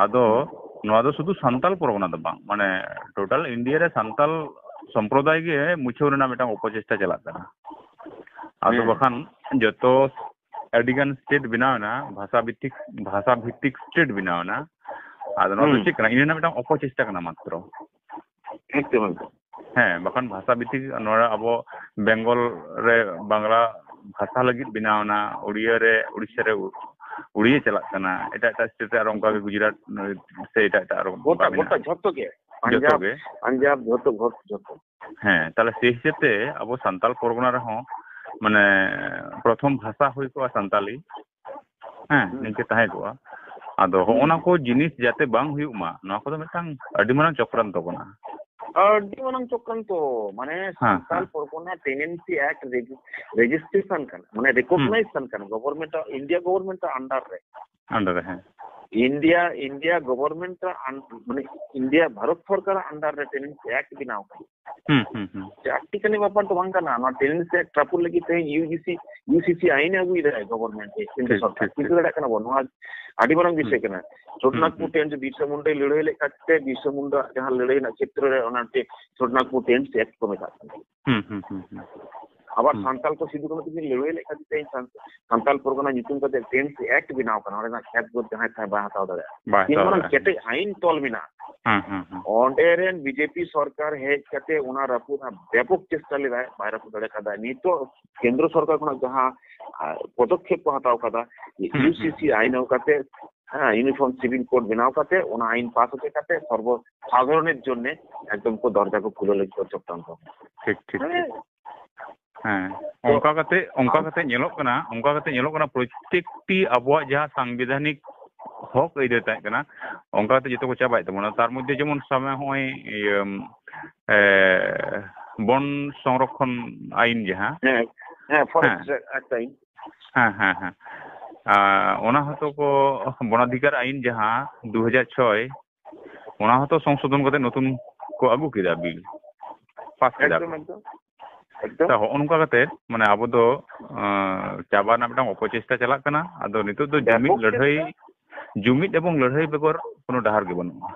ᱟᱫᱚ ᱦᱮᱸ᱾ ᱱᱚᱣᱟ ᱫᱚ ᱥᱩᱫᱷᱩ ᱥᱟᱱᱛᱟᱞ ᱯᱚᱨᱜᱚᱱᱟ ᱫᱚ ᱵᱟᱝ, ᱢᱟᱱᱮ total India ᱨᱮ ᱥᱟᱱᱛᱟᱞ ᱥᱚᱢᱯᱨᱚᱫᱟᱭ ᱜᱮ ᱢᱩᱪᱷᱟᱹᱣ ᱨᱮᱱᱟᱜ ᱢᱤᱫᱴᱟᱝ ᱚᱯᱚᱪᱮᱥᱴᱟ ᱪᱟᱞᱟᱜ ᱠᱟᱱᱟ᱾ ᱟᱫᱚ ᱦᱮᱸ᱾ ᱵᱟᱠᱷᱟᱱ ᱡᱚᱛᱚ ᱟᱹᱰᱤᱜᱟᱱ state ᱵᱮᱱᱟᱣ ᱮᱱᱟ, ᱵᱷᱟᱥᱟ ᱵᱷᱤᱛᱛᱤᱠ, ᱵᱷᱟᱥᱟ ᱵᱷᱤᱛᱛᱤᱠ state ᱵᱮᱱᱟᱣ ᱮᱱᱟ᱾ ᱟᱫᱚ ᱱᱚᱣᱟ ᱫᱚ ᱦᱩᱸ᱾ ᱪᱮᱫ ᱠᱟᱱᱟ? ᱤᱱᱟᱹ ᱨᱮᱱᱟᱜ ᱢᱤᱫᱴᱟᱝ ᱚᱯᱚᱪᱮᱥᱴᱟ ᱠᱟᱱᱟ ᱢᱟᱛᱨᱚ᱾ ᱮᱠᱫᱚᱢ, ᱮᱠᱫᱚᱢ᱾ ᱦᱮᱸ, ᱵᱟᱠᱷᱟᱱ ᱵᱷᱟᱥᱟ ᱵᱷᱤᱛᱤᱠ ᱱᱚᱰᱮ ᱟᱵᱚ ᱵᱮᱝᱜᱚᱞ ᱨᱮ ᱵᱟᱝᱞᱟ ᱵᱷᱟᱥᱟ ᱞᱟᱹᱜᱤᱫ ᱵᱮᱱᱟᱣ ᱮᱱᱟ, ᱩᱲᱤᱭᱟ ᱨᱮ, ᱩᱲᱤᱥᱥᱟ ᱨᱮ ᱩᱲᱤᱭᱟ ᱪᱟᱞᱟᱜ ᱠᱟᱱᱟ, ᱮᱴᱟᱜ ᱮᱴᱟᱜ ᱥᱴᱮᱴ ᱨᱮ ᱟᱨᱚ ᱚᱱᱠᱟ ᱜᱮ ᱜᱩᱡᱽᱨᱟᱴ ᱥᱮ ᱮᱴᱟᱜ ᱮᱴᱟᱜ ᱟᱨᱚ ᱜᱚᱴᱟ ᱚᱱᱠᱟ ᱜᱚᱴᱟ ᱢᱮᱱᱟᱜᱼᱟ᱾ ᱡᱷᱚᱛᱚ ᱜᱮ, ᱡᱷᱚᱛᱚ ᱯᱟᱧᱡᱟᱵᱽ ᱜᱮ᱾ ᱯᱟᱧᱡᱟᱵᱽ ᱡᱷᱚᱛᱚ ᱜᱷᱚᱴ ᱡᱷᱚᱛᱚ᱾ ᱦᱮᱸ, ᱛᱟᱦᱞᱮ ᱥᱮᱭ ᱦᱤᱥᱟᱹᱵ ᱛᱮ ᱟᱵᱚ ᱥᱟᱱᱛᱟᱞ ᱯᱚᱨᱜᱚᱱᱟ ᱨᱮᱦᱚᱸ ᱢᱟᱱᱮ ᱯᱨᱚᱛᱷᱚᱢ ᱵᱷᱟᱥᱟ ᱦᱩᱭ ᱠᱚᱜᱼᱟ ᱥᱟᱱᱛᱟᱞᱤ᱾ ᱦᱮᱸ, ᱦᱩᱸ᱾ ᱱᱤᱝᱠᱟᱹ ᱛᱟᱦᱮᱸ ᱠᱚᱜᱼᱟ᱾ ᱟᱫᱚ ᱦᱚᱸᱜᱼᱚ ᱦᱩᱸ᱾ ᱱᱟ ᱠᱚ ᱡᱤᱱᱤᱥ ᱡᱟᱛᱮ ᱵᱟᱝ ᱦᱩᱭᱩᱜ ᱢᱟ, ᱱᱚᱣᱟ ᱠᱚᱫᱚ ᱢᱤᱫᱴᱟᱝ ᱟᱹᱰᱤ ᱢᱟᱨᱟᱝ ᱪᱚᱠᱨᱟᱱᱛᱚ ᱠᱟᱱᱟ᱾ ᱟᱹᱰᱤ ᱢᱟᱨᱟᱝ ᱪᱚᱠᱨᱟᱱᱛᱚ, ᱢᱟᱱᱮ ᱦᱮᱸ, ᱥᱟᱱᱛᱟᱞ ᱦᱮᱸ᱾ ᱯᱚᱨᱜᱚᱱᱟ ᱴᱮᱱᱮᱱᱥᱤ ᱮᱠᱴ ᱨᱮᱡᱤ-, ᱨᱮᱡᱤᱥᱴᱨᱮᱥᱚᱱ ᱠᱟᱱᱟ, ᱢᱟᱱᱮ ᱦᱩᱸ᱾ ᱨᱮᱠᱚᱜᱱᱟᱭᱤᱡᱽ ᱠᱟᱱᱟ, government of India, government under ᱨᱮ᱾ ᱟᱱᱰᱟᱨ ᱨᱮ, ᱦᱮᱸ᱾ ᱤᱱᱰᱤᱭᱟ, ᱤᱱᱰᱤᱭᱟ ᱜᱚᱵᱷᱚᱨᱱᱢᱮᱱᱴ ᱟᱱ-, ᱢᱟᱱᱮ ᱤᱱᱰᱤᱭᱟ ᱵᱷᱟᱨᱚᱛ ᱥᱚᱨᱠᱟᱨ ᱟᱱᱰᱟᱨ ᱨᱮ ᱴᱮᱱᱮᱱᱥᱤ ᱮᱠᱴ ᱵᱮᱱᱟᱣ ᱠᱟᱱᱟ᱾ ᱦᱩᱸ, ᱦᱩᱸ, ᱦᱩᱸ᱾ ᱯᱨᱮᱠᱴᱤᱠᱟᱞᱤ ᱵᱮᱯᱟᱨ ᱫᱚ ᱵᱟᱝ ᱠᱟᱱᱟ᱾ ᱱᱚᱣᱟ ᱴᱮᱱᱮᱱᱥᱤ ᱮᱠᱴ ᱨᱟᱹᱯᱩᱫ ᱞᱟᱹᱜᱤᱫ ᱛᱮᱦᱮᱧ ᱤᱭᱩ ᱡᱤ ᱥᱤ, ᱤᱭᱩ ᱥᱤ ᱥᱤ ᱟᱭᱤᱱ ᱮ ᱟᱹᱜᱩᱭᱮᱫᱟ ᱜᱚᱵᱷᱚᱨᱱᱢᱮᱱᱴ ᱨᱮ, ᱠᱮᱱᱫᱨᱚ ᱴᱷᱤᱠ, ᱥᱚᱨᱠᱟᱨ᱾ ᱴᱷᱤᱠ, ᱪᱤᱱᱛᱟᱹ ᱴᱷᱤᱠ᱾ ᱫᱟᱲᱮᱭᱟᱜ ᱠᱟᱱᱟ ᱵᱚᱱ, ᱱᱚᱣᱟ ᱟᱹᱰᱤ ᱢᱟᱨᱟᱝ ᱦᱩᱸ᱾ ᱵᱤᱥᱚᱭ ᱠᱟᱱᱟ᱾ ᱦᱩᱸ, ᱪᱷᱳᱴᱱᱟᱜᱽᱯᱩᱨ ᱦᱩᱸ᱾ ᱴᱮᱱᱮᱱᱥᱤ ᱵᱤᱨᱥᱟ ᱢᱩᱱᱰᱟᱭ ᱞᱟᱹᱲᱦᱟᱹᱭ ᱞᱮᱫ ᱠᱷᱟᱹᱛᱤᱨ ᱛᱮ, ᱵᱤᱨᱥᱟ ᱢᱩᱱᱰᱟ ᱡᱟᱦᱟᱸ ᱞᱟᱹᱲᱦᱟᱹᱭ ᱨᱮᱱᱟᱜ ᱠᱷᱮᱛᱨᱚ ᱨᱮ ᱚᱱᱟ ᱢᱤᱫᱴᱮᱱ ᱪᱷᱳᱴᱱᱟᱜᱽᱯᱩᱨ ᱴᱮᱱᱮᱱᱥᱤ ᱮᱠᱴ ᱠᱚ ᱢᱮᱛᱟᱜ ᱠᱟᱱᱟ᱾ ᱦᱩᱸ, ᱦᱩᱸ, ᱦᱩᱸ, ᱦᱩᱸ᱾ ᱟᱵᱟᱨ ᱦᱩᱸ᱾ ᱥᱟᱱᱛᱟᱞ ᱠᱚ ᱥᱤᱫᱩ ᱠᱟᱹᱱᱦᱩ ᱛᱟᱹᱠᱤᱱ ᱞᱟᱹᱲᱦᱟᱹᱭ ᱞᱮᱫ ᱠᱷᱟᱹᱛᱤᱨ ᱛᱮ ᱥᱟᱱ-, ᱥᱟᱱᱛᱟᱞ ᱯᱚᱨᱜᱚᱱᱟ ᱧᱩᱛᱩᱢ ᱠᱟᱛᱮ ᱴᱮᱱᱮᱱᱥᱤ ᱮᱠᱴ ᱵᱮᱱᱟᱣ ᱠᱟᱱᱟ᱾ ᱚᱸᱰᱮᱱᱟᱜ ᱠᱷᱮᱛ ᱵᱟᱹᱫᱽ ᱡᱟᱦᱟᱸᱭ ᱛᱟᱦᱮᱸ ᱵᱟᱭ ᱦᱟᱛᱟᱣ ᱫᱟᱲᱮᱭᱟᱜᱼᱟ᱾ ᱵᱟᱭ ᱛᱤᱱ ᱦᱟᱛᱟᱣ ᱢᱟᱨᱟᱝ ᱫᱟᱲᱮᱭᱟᱜᱼᱟ᱾ ᱠᱮᱴᱮᱡ ᱟᱭᱤᱱ ᱛᱚᱞ ᱢᱮᱱᱟᱜᱼᱟ᱾ ᱦᱩᱸ, ᱦᱩᱸ, ᱦᱩᱸ᱾ ᱚᱸᱰᱮ ᱨᱮᱱ ᱵᱤᱡᱮᱯᱤ ᱥᱚᱨᱠᱟᱨ ᱦᱮᱡ ᱠᱟᱛᱮ ᱚᱱᱟ ᱨᱟᱹᱯᱩᱫ ᱨᱮᱱᱟᱜ ᱵᱮᱯᱚᱠ ᱪᱮᱥᱴᱟ ᱞᱮᱫᱟᱭ, ᱵᱟᱭ ᱨᱟᱹᱯᱩᱫ ᱫᱟᱲᱮ ᱠᱟᱫᱟ᱾ ᱱᱤᱛᱚᱜ ᱠᱮᱱᱫᱨᱚ ᱥᱚᱨᱠᱟᱨ ᱠᱷᱚᱱᱟᱜ ᱡᱟᱦᱟᱸ, ᱟ, ᱯᱚᱫᱚᱠᱷᱮᱯ ᱠᱚ ᱦᱟᱛᱟᱣ ᱠᱟᱫᱟ, ᱦᱩᱸ, ᱦᱩᱸ, ᱤᱭᱩ ᱥᱤ ᱥᱤ ᱦᱩᱸ᱾ ᱟᱭᱤᱱ ᱟᱹᱜᱩ ᱠᱟᱛᱮ, ᱦᱮᱸ, ᱤᱭᱩᱱᱤᱯᱷᱚᱨᱢ ᱥᱤᱵᱷᱤᱞ ᱠᱳᱰ ᱵᱮᱱᱟᱣ ᱠᱟᱛᱮ, ᱚᱱᱟ ᱟᱭᱤᱱ ᱯᱟᱥ ᱦᱚᱪᱚ ᱠᱟᱛᱮ, ᱥᱚᱨᱵᱚ ᱥᱟᱫᱷᱟᱨᱚᱱᱮᱨ ᱡᱚᱱᱱᱮ ᱮᱠᱫᱚᱢ ᱠᱚ ᱫᱚᱨᱡᱟ ᱠᱚ ᱠᱷᱩᱞᱟᱹᱣ ᱞᱟᱹᱜᱤᱫ ᱠᱚ ᱪᱚᱠᱨᱟᱱᱛᱚ᱾ ᱴᱷᱤᱠ, ᱴᱷᱤᱠ, ᱢᱟᱱᱮ ᱴᱷᱤᱠ᱾ ᱦᱮᱸ, ᱛᱚ ᱚᱱᱠᱟ ᱠᱟᱛᱮ, ᱚᱱᱠᱟ ᱟᱢ ᱠᱟᱛᱮ ᱧᱮᱞᱚᱜ ᱠᱟᱱᱟ, ᱚᱱᱠᱟ ᱠᱟᱛᱮ ᱧᱮᱞᱚᱜ ᱠᱟᱱᱟ, ᱯᱨᱚᱛᱮᱠᱴᱤ ᱟᱵᱚᱣᱟᱜ ᱡᱟᱦᱟᱸ ᱥᱟᱝᱵᱤᱫᱷᱟᱱᱤᱠ ᱦᱚᱠ ᱟᱹᱭᱫᱟᱹᱨ ᱛᱟᱦᱮᱸ ᱠᱟᱱᱟ, ᱚᱱᱠᱟ ᱠᱟᱛᱮ ᱡᱚᱛᱚ ᱠᱚ ᱪᱟᱵᱟᱭᱮᱫ ᱛᱟᱵᱚᱱᱟ᱾ ᱛᱟᱨ ᱢᱚᱫᱽᱫᱷᱮ ᱡᱮᱢᱚᱱ ᱥᱟᱵ ᱢᱮ, ᱱᱚᱜᱼᱚᱭ ᱤᱭᱟᱹ, ᱮ, ᱵᱚᱱ ᱥᱚᱝᱨᱚᱠᱷᱚᱱ ᱟᱭᱤᱱ ᱡᱟᱦᱟᱸ, ᱦᱮᱸ, ᱦᱮᱸ, ᱯᱷᱚᱨᱮᱥᱴ ᱦᱮᱸ᱾ ᱮᱠᱴ ᱟᱭᱤᱱ᱾ ᱦᱮᱸ, ᱦᱮᱸ, ᱦᱮᱸ᱾ ᱟᱨ ᱚᱱᱟ ᱦᱚᱸᱛᱚ ᱠᱚ, ᱵᱚᱱᱟᱫᱷᱤᱠᱟᱨ ᱟᱭᱤᱱ ᱡᱟᱦᱟᱸ ᱫᱩ ᱦᱟᱡᱟᱨ ᱪᱷᱚᱭ, ᱚᱱᱟ ᱦᱚᱸᱛᱚ ᱥᱚᱝᱥᱳᱫᱷᱚᱱ ᱠᱟᱛᱮ ᱱᱚᱛᱩᱱ ᱠᱚ ᱟᱹᱜᱩ ᱠᱮᱫᱟ, ᱵᱤᱞ ᱯᱟᱥ ᱠᱮᱫᱟ ᱮᱠᱫᱚᱢ, ᱠᱚ᱾ ᱮᱠᱫᱚᱢ, ᱮᱠᱫᱚᱢ᱾ ᱛᱟ ᱦᱚᱸᱜᱼᱚ ᱱᱚᱝᱠᱟ ᱠᱟᱛᱮ, ᱢᱟᱱᱮ, ᱟᱵᱚ ᱫᱚ, ᱟᱸ, ᱪᱟᱵᱟ ᱨᱮᱱᱟᱜ ᱢᱤᱫᱴᱟᱝ ᱚᱯᱚᱪᱮᱥᱴᱟ ᱪᱟᱞᱟᱜ ᱠᱟᱱᱟ᱾ ᱟᱫᱚ ᱱᱤᱛᱚᱜ ᱫᱚ ᱡᱩᱢᱤᱫ ᱵᱮᱯᱚᱠ ᱞᱟᱹᱲᱦᱟᱹᱭ, ᱪᱮᱥᱴᱟ᱾ ᱡᱩᱢᱤᱫ ᱮᱵᱚᱝ ᱞᱟᱹᱲᱦᱟᱹᱭ ᱵᱮᱜᱚᱨ ᱠᱳᱱᱳ ᱰᱟᱦᱟᱨ ᱜᱮ ᱵᱟᱹᱱᱩᱜᱼᱟ᱾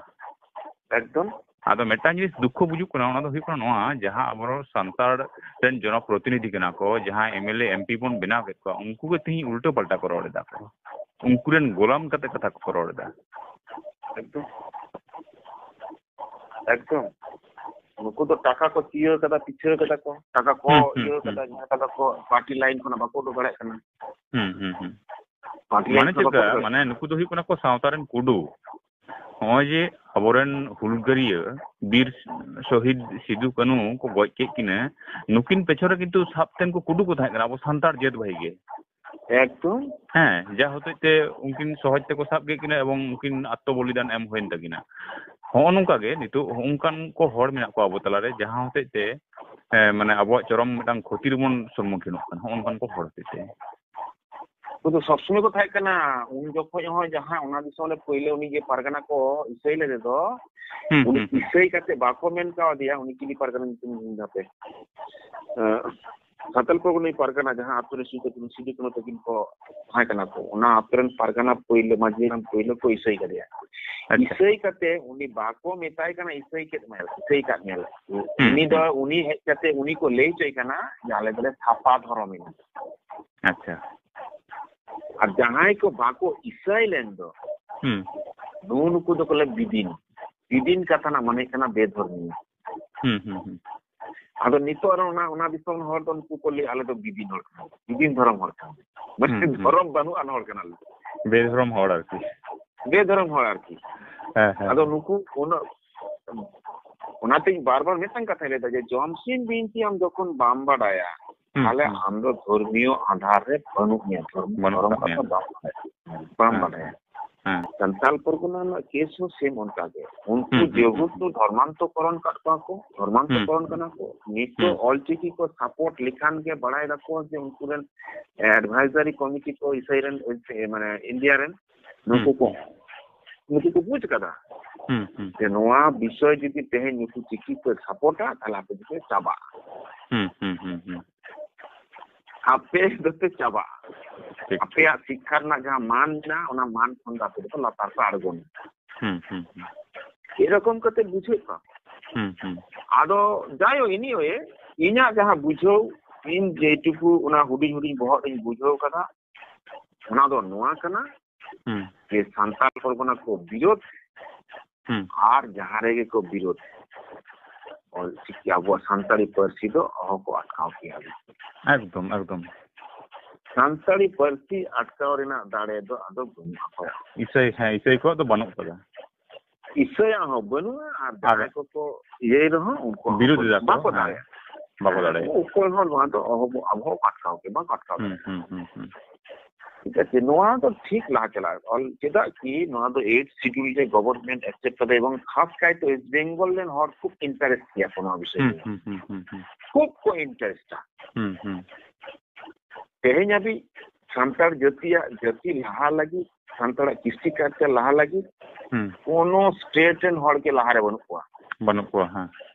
ᱮᱠᱫᱚᱢ᱾ ᱟᱫᱚ ᱢᱤᱫᱴᱟᱝ ᱡᱤᱱᱤᱥ ᱫᱩᱠᱠᱷᱚ ᱵᱩᱡᱩᱜ ᱠᱟᱱᱟ, ᱚᱱᱟ ᱫᱚ ᱦᱩᱭᱩᱜ ᱠᱟᱱᱟ ᱱᱚᱣᱟ, ᱡᱟᱦᱟᱸ ᱟᱵᱚ ᱥᱟᱱᱛᱟᱲ ᱨᱮᱱ ᱡᱚᱱᱚᱯᱨᱚᱛᱤᱱᱤᱫᱷᱤ ᱠᱟᱱᱟ ᱠᱚ, ᱡᱟᱦᱟᱸ M L A, M P ᱵᱚᱱ ᱵᱮᱱᱟᱣ ᱠᱮᱫ ᱠᱚᱣᱟ, ᱩᱱᱠᱩ ᱜᱮ ᱛᱮᱦᱮᱧ ᱩᱞᱴᱟᱹ ᱯᱟᱞᱴᱟ ᱠᱚ ᱨᱚᱲ ᱮᱫᱟ ᱠᱚ, ᱩᱱᱠᱩ ᱨᱮᱱ ᱜᱳᱞᱟᱢ ᱠᱟᱛᱮ ᱠᱟᱛᱷᱟ ᱠᱚ ᱨᱚᱲ ᱮᱫᱟ᱾ ᱮᱠᱫᱚᱢ, ᱮᱠᱫᱚᱢ᱾ ᱱᱩᱠᱩ ᱫᱚ ᱴᱟᱠᱟ ᱠᱚ ᱪᱤᱭᱟᱹ ᱠᱟᱫᱟ, ᱯᱤᱪᱷᱟᱹ ᱠᱟᱫᱟ ᱠᱚ, ᱴᱟᱠᱟ ᱠᱚ ᱦᱩᱸ, ᱦᱩᱸ, ᱤᱭᱟᱹ ᱦᱩᱸ᱾ ᱠᱟᱫᱟ, ᱡᱟᱦᱟᱸ ᱠᱟᱫᱟ ᱠᱚ, ᱯᱟᱨᱴᱤ ᱞᱟᱭᱤᱱ ᱠᱷᱚᱱᱟᱜ ᱵᱟᱠᱚ ᱩᱰᱩᱠ ᱫᱟᱲᱮᱭᱟᱜ ᱠᱟᱱᱟ᱾ ᱦᱩᱸ, ᱦᱩᱸ, ᱦᱩᱸ᱾ ᱯᱟᱨᱴᱤ ᱢᱟᱱᱮ ᱞᱟᱭᱤᱱ ᱠᱷᱚᱱᱟᱜ ᱪᱮᱫ ᱵᱟᱠᱚ ᱞᱮᱠᱟ? ᱩᱰᱩᱠ ᱢᱟᱱᱮ ᱱᱩᱠᱩ ᱫᱚ ᱦᱩᱭᱩᱜ ᱠᱟᱱᱟ ᱠᱚ ᱥᱟᱶᱛᱟ ᱨᱮᱱ ᱠᱩᱰᱩ᱾ ᱱᱚᱜᱼᱚᱭ ᱡᱮ ᱟᱵᱚᱨᱮᱱ ᱦᱩᱞᱜᱟᱹᱨᱤᱭᱟᱹ ᱵᱤᱨ ᱥᱚᱦᱤᱫ ᱥᱤᱫᱩ ᱠᱟᱹᱱᱩ ᱠᱚ ᱜᱚᱡ ᱠᱮᱫ ᱠᱤᱱᱟ, ᱱᱩᱠᱤᱱ ᱯᱮᱪᱷᱚᱱ ᱨᱮ ᱠᱤᱱᱛᱩ ᱥᱟᱵ ᱛᱮᱱ ᱠᱚ ᱠᱩᱰᱩ ᱠᱚ ᱛᱟᱦᱮᱸ ᱠᱟᱱᱟ, ᱟᱵᱚ ᱥᱟᱱᱛᱟᱲ ᱡᱟᱹᱛ ᱵᱷᱟᱹᱭ ᱜᱮ᱾ ᱮᱠᱫᱚᱢ᱾ ᱦᱮᱸ, ᱡᱟ ᱦᱚᱛᱮᱡ ᱛᱮ ᱩᱱᱠᱤᱱ ᱥᱚᱦᱚᱡ ᱛᱮᱠᱚ ᱥᱟᱵ ᱠᱮᱫ ᱠᱤᱱᱟ ᱮᱵᱚᱝ ᱩᱱᱠᱤᱱ ᱟᱛᱢᱚ ᱵᱚᱞᱤᱫᱟᱱ ᱮᱢ ᱦᱩᱭᱮᱱ ᱛᱟᱹᱠᱤᱱᱟ᱾ ᱦᱚᱸᱜᱼᱚ ᱱᱚᱝᱠᱟ ᱜᱮ ᱱᱤᱛᱚᱜ ᱚᱱᱠᱟᱱ ᱠᱚ ᱦᱚᱲ ᱢᱮᱱᱟᱜ ᱠᱚᱣᱟ ᱟᱵᱚ ᱛᱟᱞᱟᱨᱮ, ᱡᱟᱦᱟᱸ ᱦᱚᱛᱮᱡ ᱛᱮ, ᱮ, ᱢᱟᱱᱮ ᱟᱵᱚᱣᱟᱜ ᱪᱚᱨᱚᱢ ᱢᱤᱫᱴᱟᱝ ᱠᱷᱚᱛᱤ ᱨᱮᱵᱚᱱ ᱥᱚᱢᱢᱩᱠᱷᱤᱱᱚᱜ ᱠᱟᱱᱟ, ᱦᱚᱸᱜᱼᱚ ᱱᱚᱝᱠᱟᱱ ᱠᱚ ᱦᱚᱲ ᱦᱚᱛᱮᱡ ᱛᱮ᱾ ᱩᱱᱠᱩ ᱫᱚ ᱥᱚᱵ ᱥᱚᱢᱚᱭ ᱠᱚ ᱛᱟᱦᱮᱸ ᱠᱟᱱᱟ᱾ ᱩᱱ ᱡᱚᱠᱷᱚᱡ ᱦᱚᱸ ᱡᱟᱦᱟᱸ ᱚᱱᱟ ᱫᱤᱥᱚᱢ ᱨᱮ ᱯᱳᱭᱞᱳ ᱩᱱᱤ ᱡᱮ ᱯᱟᱨᱜᱟᱱᱟ ᱠᱚ ᱤᱥᱟᱹᱭ ᱞᱮᱫᱮ ᱫᱚ, ᱦᱩᱸ, ᱩᱱᱤ ᱦᱩᱸ, ᱦᱩᱸ᱾ ᱤᱥᱟᱹᱭ ᱠᱟᱛᱮ ᱵᱟᱠᱚ ᱢᱮᱱ ᱠᱟᱣᱫᱮᱭᱟ, ᱩᱱᱤ ᱪᱤᱞᱤ ᱯᱟᱨᱜᱟᱱᱟ ᱧᱩᱛᱩᱢ ᱦᱤᱲᱤᱧ ᱫᱟᱯᱮ᱾ ᱮᱸ, ᱥᱟᱱᱛᱟᱲ ᱯᱚᱨᱜᱚᱱᱟ ᱯᱟᱨᱜᱟᱱᱟ ᱡᱟᱦᱟᱸ ᱟᱛᱳ ᱨᱮ ᱥᱤᱫᱩ ᱠᱟᱹᱱᱩ, ᱥᱤᱫᱩ ᱠᱟᱹᱱᱩ ᱛᱟᱹᱠᱤᱱ ᱠᱚ ᱛᱟᱦᱮᱸ ᱠᱟᱱᱟ ᱠᱚ, ᱚᱱᱟ ᱟᱛᱳ ᱨᱮᱱ ᱯᱟᱨᱜᱟᱱᱟ ᱯᱳᱭᱞᱳ ᱢᱟᱹᱡᱷᱤ ᱦᱟᱲᱟᱢ ᱯᱳᱭᱞᱳ ᱠᱚ ᱤᱥᱟᱹᱭ ᱠᱟᱫᱮᱭᱟ᱾ ᱟᱪᱪᱷᱟ᱾ ᱤᱥᱟᱹᱭ ᱠᱟᱛᱮ ᱩᱱᱤ ᱵᱟᱠᱚ ᱢᱮᱛᱟᱭ ᱠᱟᱱᱟ, "ᱤᱥᱟᱹᱭ ᱠᱮᱫ ᱢᱮ, ᱤᱥᱟᱹᱭ ᱠᱟᱫ ᱢᱮᱭᱟ ᱞᱮ᱾" ᱦᱩᱸ, ᱩᱱᱤ ᱫᱚ, ᱦᱩᱸ᱾ ᱩᱱᱤ ᱦᱮᱡ ᱠᱟᱛᱮ ᱩᱱᱤ ᱠᱚ ᱞᱟᱹᱭ ᱦᱚᱪᱚᱭ ᱠᱟᱱᱟ ᱡᱮ, "ᱟᱞᱮ ᱫᱚᱞᱮ ᱥᱟᱯᱟ ᱫᱷᱚᱨᱚᱢ ᱮᱱᱟ᱾" ᱟᱪᱪᱷᱟ᱾ ᱟᱨ ᱡᱟᱦᱟᱸᱭ ᱠᱚ ᱵᱟᱠᱚ ᱤᱥᱟᱹᱭ ᱞᱮᱱ ᱫᱚ, ᱦᱩᱸ᱾ ᱱᱩᱜᱼᱩ ᱱᱩᱠᱩ ᱫᱚᱠᱚ ᱞᱟᱹᱭᱟ ᱵᱤᱫᱤᱱ᱾ ᱵᱤᱫᱤᱱ ᱠᱟᱛᱷᱟ ᱨᱮᱱᱟᱜ ᱢᱟᱱᱮ ᱦᱩᱭᱩᱜ ᱠᱟᱱᱟ ᱵᱮᱫᱷᱚᱨᱢᱤᱭᱚ᱾ ᱦᱩᱸ, ᱦᱩᱸ, ᱦᱩᱸ᱾ ᱟᱫᱚ ᱱᱤᱛᱚᱜ ᱨᱮ ᱚᱱᱟ, ᱚᱱᱟ ᱫᱤᱥᱚᱢ ᱨᱮᱱ ᱦᱚᱲ ᱫᱚ ᱱᱩᱠᱩ ᱠᱚ ᱞᱟᱹᱭᱟ, "ᱟᱞᱮ ᱫᱚ ᱵᱤᱫᱤᱱ ᱦᱚᱲ ᱠᱟᱱᱟ ᱞᱮ, ᱵᱤᱫᱤᱱ ᱫᱷᱚᱨᱚᱢ ᱦᱚᱲ ᱠᱟᱱᱟ ᱞᱮ᱾ ᱢᱟᱱᱮ ᱦᱩᱸ, ᱦᱩᱸ᱾ ᱫᱷᱚᱨᱚᱢ ᱵᱟᱹᱱᱩᱜ ᱟᱱ ᱦᱚᱲ ᱠᱟᱱᱟ ᱞᱮ᱾ ᱵᱮᱫᱷᱚᱨᱚᱢ ᱦᱚᱲ ᱟᱨᱠᱤ᱾ ᱵᱮᱫᱷᱚᱨᱚᱢ ᱦᱚᱲ ᱟᱨᱠᱤ᱾ ᱦᱮᱸ, ᱦᱮᱸ᱾ ᱟᱫᱚ ᱱᱩᱠᱩ ᱩᱱᱟᱹᱜ, ᱚᱱᱟᱛᱮᱧ ᱵᱟᱨ ᱵᱟᱨ ᱢᱤᱫᱴᱟᱝ ᱠᱟᱛᱷᱟᱧ ᱞᱟᱹᱭᱫᱟ ᱡᱮ ᱡᱚᱢᱥᱤᱢ ᱵᱤᱱᱛᱤ ᱟᱢ ᱡᱚᱠᱷᱚᱱ ᱵᱟᱢ ᱵᱟᱰᱟᱭᱟ, ᱦᱩᱸ, ᱛᱟᱦᱞᱮ ᱦᱩᱸ᱾ ᱟᱢ ᱫᱚ ᱫᱷᱚᱨᱢᱤᱭᱚ ᱟᱫᱷᱟᱨ ᱨᱮ ᱵᱟᱹᱱᱩᱜ ᱢᱮᱭᱟ, ᱫᱷᱚᱨᱢ-, ᱵᱟᱹᱱᱩᱜ ᱫᱷᱚᱨᱚᱢ ᱠᱟᱜ ᱠᱟᱛᱷᱟ ᱢᱮᱭᱟ᱾ ᱵᱟᱢ ᱵᱟᱰᱟᱭᱟ᱾ ᱵᱟᱢ ᱦᱮᱸ, ᱵᱟᱰᱟᱭᱟ᱾ ᱦᱮᱸ᱾ ᱥᱟᱱᱛᱟᱞ ᱯᱚᱨᱜᱚᱱᱟ ᱨᱮᱱᱟᱜ ᱠᱮᱥ ᱦᱚᱸ ᱥᱮᱢ ᱚᱱᱠᱟ ᱜᱮ᱾ ᱩᱱᱠᱩ ᱦᱩᱸ, ᱦᱩᱸ, ᱡᱮᱦᱮᱛᱩ ᱦᱩᱸ᱾ ᱫᱷᱚᱨᱢᱟᱱᱛᱚᱠᱚᱨᱚᱱ ᱠᱟᱫ ᱠᱚᱣᱟ ᱠᱚ, ᱫᱷᱚᱨᱢᱟᱱᱛᱚᱠᱚᱨᱚᱱ ᱦᱩᱸ, ᱠᱟᱱᱟ ᱠᱚ, ᱱᱤᱛᱚᱜ ᱦᱩᱸ᱾ ᱚᱞᱪᱤᱠᱤ ᱠᱚ ᱥᱟᱯᱳᱨᱴ ᱞᱮᱠᱷᱟᱱ ᱜᱮ ᱵᱟᱲᱟᱭ ᱫᱟᱠᱚ ᱡᱮ ᱩᱱᱠᱩ ᱨᱮᱱ ᱮᱰᱵᱷᱟᱭᱡᱟᱨᱤ ᱠᱚᱢᱤᱴᱤ ᱠᱚ ᱤᱥᱟᱹᱭ ᱨᱮᱱ, ᱮ, ᱢᱟᱱᱮ ᱤᱱᱰᱤᱭᱟ ᱨᱮᱱ ᱱᱩᱠᱩ ᱦᱩᱸ, ᱠᱚ, ᱦᱩᱸ᱾ ᱱᱩᱠᱩ ᱠᱚ ᱵᱩᱡᱽ ᱠᱟᱫᱟ ᱦᱩᱸ, ᱦᱩᱸ᱾ ᱡᱮ ᱱᱚᱣᱟ ᱵᱤᱥᱚᱭ ᱡᱩᱫᱤ ᱛᱮᱦᱮᱧ ᱱᱩᱠᱩ ᱪᱤᱠᱤ ᱠᱚ ᱥᱟᱯᱳᱨᱴᱟ, ᱛᱟᱦᱞᱮ ᱟᱯᱮ ᱫᱚᱯᱮ ᱪᱟᱵᱟᱜᱼᱟ᱾ ᱦᱩᱸ, ᱦᱩᱸ, ᱦᱩᱸ, ᱦᱩᱸ᱾ ᱟᱯᱮ ᱫᱚᱯᱮ ᱪᱟᱵᱟᱜᱼᱟ᱾ ᱴᱷᱤᱠ, ᱟᱯᱮᱭᱟᱜ ᱴᱷᱤᱠ᱾ ᱥᱤᱠᱠᱷᱟ ᱨᱮᱱᱟᱜ ᱡᱟᱦᱟᱸ ᱢᱟᱱ ᱢᱮᱱᱟᱜᱼᱟ, ᱚᱱᱟ ᱢᱟᱱ ᱠᱷᱚᱱ ᱫᱚ ᱟᱯᱮ ᱫᱚᱯᱮ ᱞᱟᱛᱟᱨ ᱯᱮ ᱟᱬᱜᱚᱱᱟ᱾ ᱦᱩᱸ, ᱦᱩᱸ, ᱦᱩᱸ᱾ ᱮᱨᱚᱠᱚᱢ ᱠᱟᱛᱮ ᱵᱩᱡᱷᱟᱹᱜ ᱠᱟᱱᱟ᱾ ᱦᱩᱸ, ᱦᱩᱸ᱾ ᱟᱫᱚ ᱡᱟᱭᱦᱳᱠ, anyway, ᱤᱧᱟᱹᱜ ᱡᱟᱦᱟᱸ ᱵᱩᱡᱷᱟᱹᱣ, ᱤᱧ ᱡᱮᱴᱩᱠᱩ ᱚᱱᱟ ᱦᱩᱰᱤᱧ ᱦᱩᱰᱤᱧ ᱵᱚᱦᱚᱜ ᱨᱤᱧ ᱵᱩᱡᱷᱟᱹᱣ ᱠᱟᱫᱟ, ᱚᱱᱟ ᱫᱚ ᱱᱚᱣᱟ ᱠᱟᱱᱟ ᱦᱩᱸ᱾ ᱡᱮ ᱥᱟᱱᱛᱟᱲ ᱯᱚᱨᱜᱚᱱᱟ ᱠᱚ ᱵᱤᱨᱳᱫᱷ ᱦᱩᱸ᱾ ᱟᱨ ᱡᱟᱦᱟᱸ ᱨᱮᱜᱮ ᱠᱚ ᱵᱤᱨᱳᱫᱷ, ᱚᱞᱪᱤᱠᱤ ᱟᱵᱚᱣᱟᱜ ᱥᱟᱱᱛᱟᱲᱤ ᱯᱟᱹᱨᱥᱤ ᱫᱚ ᱚᱦᱚ ᱠᱚ ᱟᱴᱠᱟᱣ ᱠᱮᱭᱟ᱾ ᱮᱠᱫᱚᱢ, ᱮᱠᱫᱚᱢ᱾ ᱥᱟᱱᱛᱟᱲᱤ ᱯᱟᱹᱨᱥᱤ ᱟᱴᱠᱟᱣ ᱨᱮᱱᱟᱜ ᱫᱟᱲᱮ ᱫᱚ ᱟᱫᱚ ᱵᱟᱹᱱᱩᱜ ᱚᱠᱚᱭᱟᱜ᱾ ᱤᱥᱟᱹᱭ, ᱦᱮᱸ, ᱤᱥᱟᱹᱭ ᱠᱚᱣᱟᱜ ᱫᱚ ᱵᱟᱹᱱᱩᱜ ᱠᱟᱫᱟ᱾ ᱤᱥᱟᱹᱭᱟᱜ ᱦᱚᱸ ᱵᱟᱹᱱᱩᱜᱼᱟ, ᱟᱨ ᱟᱨ ᱡᱟᱦᱟᱸᱭ ᱠᱚᱠᱚ ᱤᱭᱟᱹᱭ ᱨᱮᱦᱚᱸ ᱩᱱᱠᱩ ᱦᱚᱸ ᱵᱤᱨᱳᱫᱷ ᱵᱟᱹᱱᱩᱜ, ᱮᱫᱟ ᱠᱚ, ᱵᱟᱠᱚ ᱦᱮᱸ, ᱫᱟᱲᱮᱭᱟᱜᱼᱟ᱾ ᱵᱟᱠᱚ ᱫᱟᱲᱮᱭᱟᱜᱼᱟ᱾ ᱚᱠᱚᱭ ᱦᱚᱸ ᱱᱚᱣᱟ ᱫᱚ ᱚᱦᱚ ᱵᱚ, ᱟᱵᱚ ᱦᱚᱸ ᱟᱴᱠᱟᱣ ᱜᱮ ᱵᱟᱝ ᱟᱴᱠᱟᱣ ᱦᱩᱸ, ᱫᱟᱲᱮᱭᱟᱜᱼᱟ᱾ ᱦᱩᱸ, ᱦᱩᱸ, ᱦᱩᱸ᱾ ᱴᱷᱤᱠ ᱟᱪᱷᱮ, ᱱᱚᱣᱟ ᱫᱚ ᱴᱷᱤᱠ ᱞᱟᱦᱟ ᱪᱟᱞᱟᱜᱼᱟ᱾ ᱚᱞ-, ᱪᱮᱫᱟᱜ ᱠᱤ ᱱᱚᱣᱟ ᱫᱚ ᱮᱭᱤᱴ ᱥᱤᱰᱩᱞ ᱨᱮ ᱜᱚᱵᱷᱚᱨᱱᱢᱮᱱᱴ ᱮᱠᱥᱮᱯᱴ ᱠᱟᱫᱟ, ᱮᱵᱚᱝ ᱠᱷᱟᱥ ᱠᱟᱭᱛᱮ ᱳᱭᱮᱥᱴ ᱵᱮᱝᱜᱚᱞ ᱨᱮᱱ ᱦᱚᱲ ᱠᱷᱩᱵ ᱤᱱᱴᱟᱨᱮᱥᱴ ᱜᱮᱭᱟ ᱠᱚ ᱱᱚᱣᱟ ᱵᱤᱥᱚᱭ ᱦᱩᱸ, ᱨᱮ᱾ ᱦᱩᱸ, ᱦᱩᱸ, ᱦᱩᱸ, ᱦᱩᱸ᱾ ᱠᱷᱩᱵ ᱠᱚ ᱤᱱᱴᱟᱨᱮᱥᱴᱟ᱾ ᱦᱩᱸ, ᱦᱩᱸ᱾ ᱛᱮᱦᱮᱧ ᱦᱟᱹᱵᱤᱡ ᱥᱟᱱᱛᱟᱲ ᱡᱟᱹᱛᱤᱭᱟᱜ, ᱡᱟᱹᱛᱤ ᱞᱟᱦᱟ ᱞᱟᱹᱜᱤᱫ, ᱥᱟᱱᱛᱟᱲᱟᱜ ᱠᱨᱤᱥᱴᱤ ᱠᱟᱞᱪᱟᱨ ᱞᱟᱦᱟ ᱞᱟᱹᱜᱤᱫ ᱦᱩᱸ᱾ ᱠᱳᱱᱳ ᱥᱴᱮᱴ ᱨᱮᱱ ᱦᱚᱲ ᱜᱮ ᱞᱟᱦᱟᱨᱮ ᱵᱟᱹᱱᱩᱜ ᱠᱚᱣᱟ᱾ ᱵᱟᱹᱱᱩᱜ ᱠᱚᱣᱟ, ᱦᱮᱸ᱾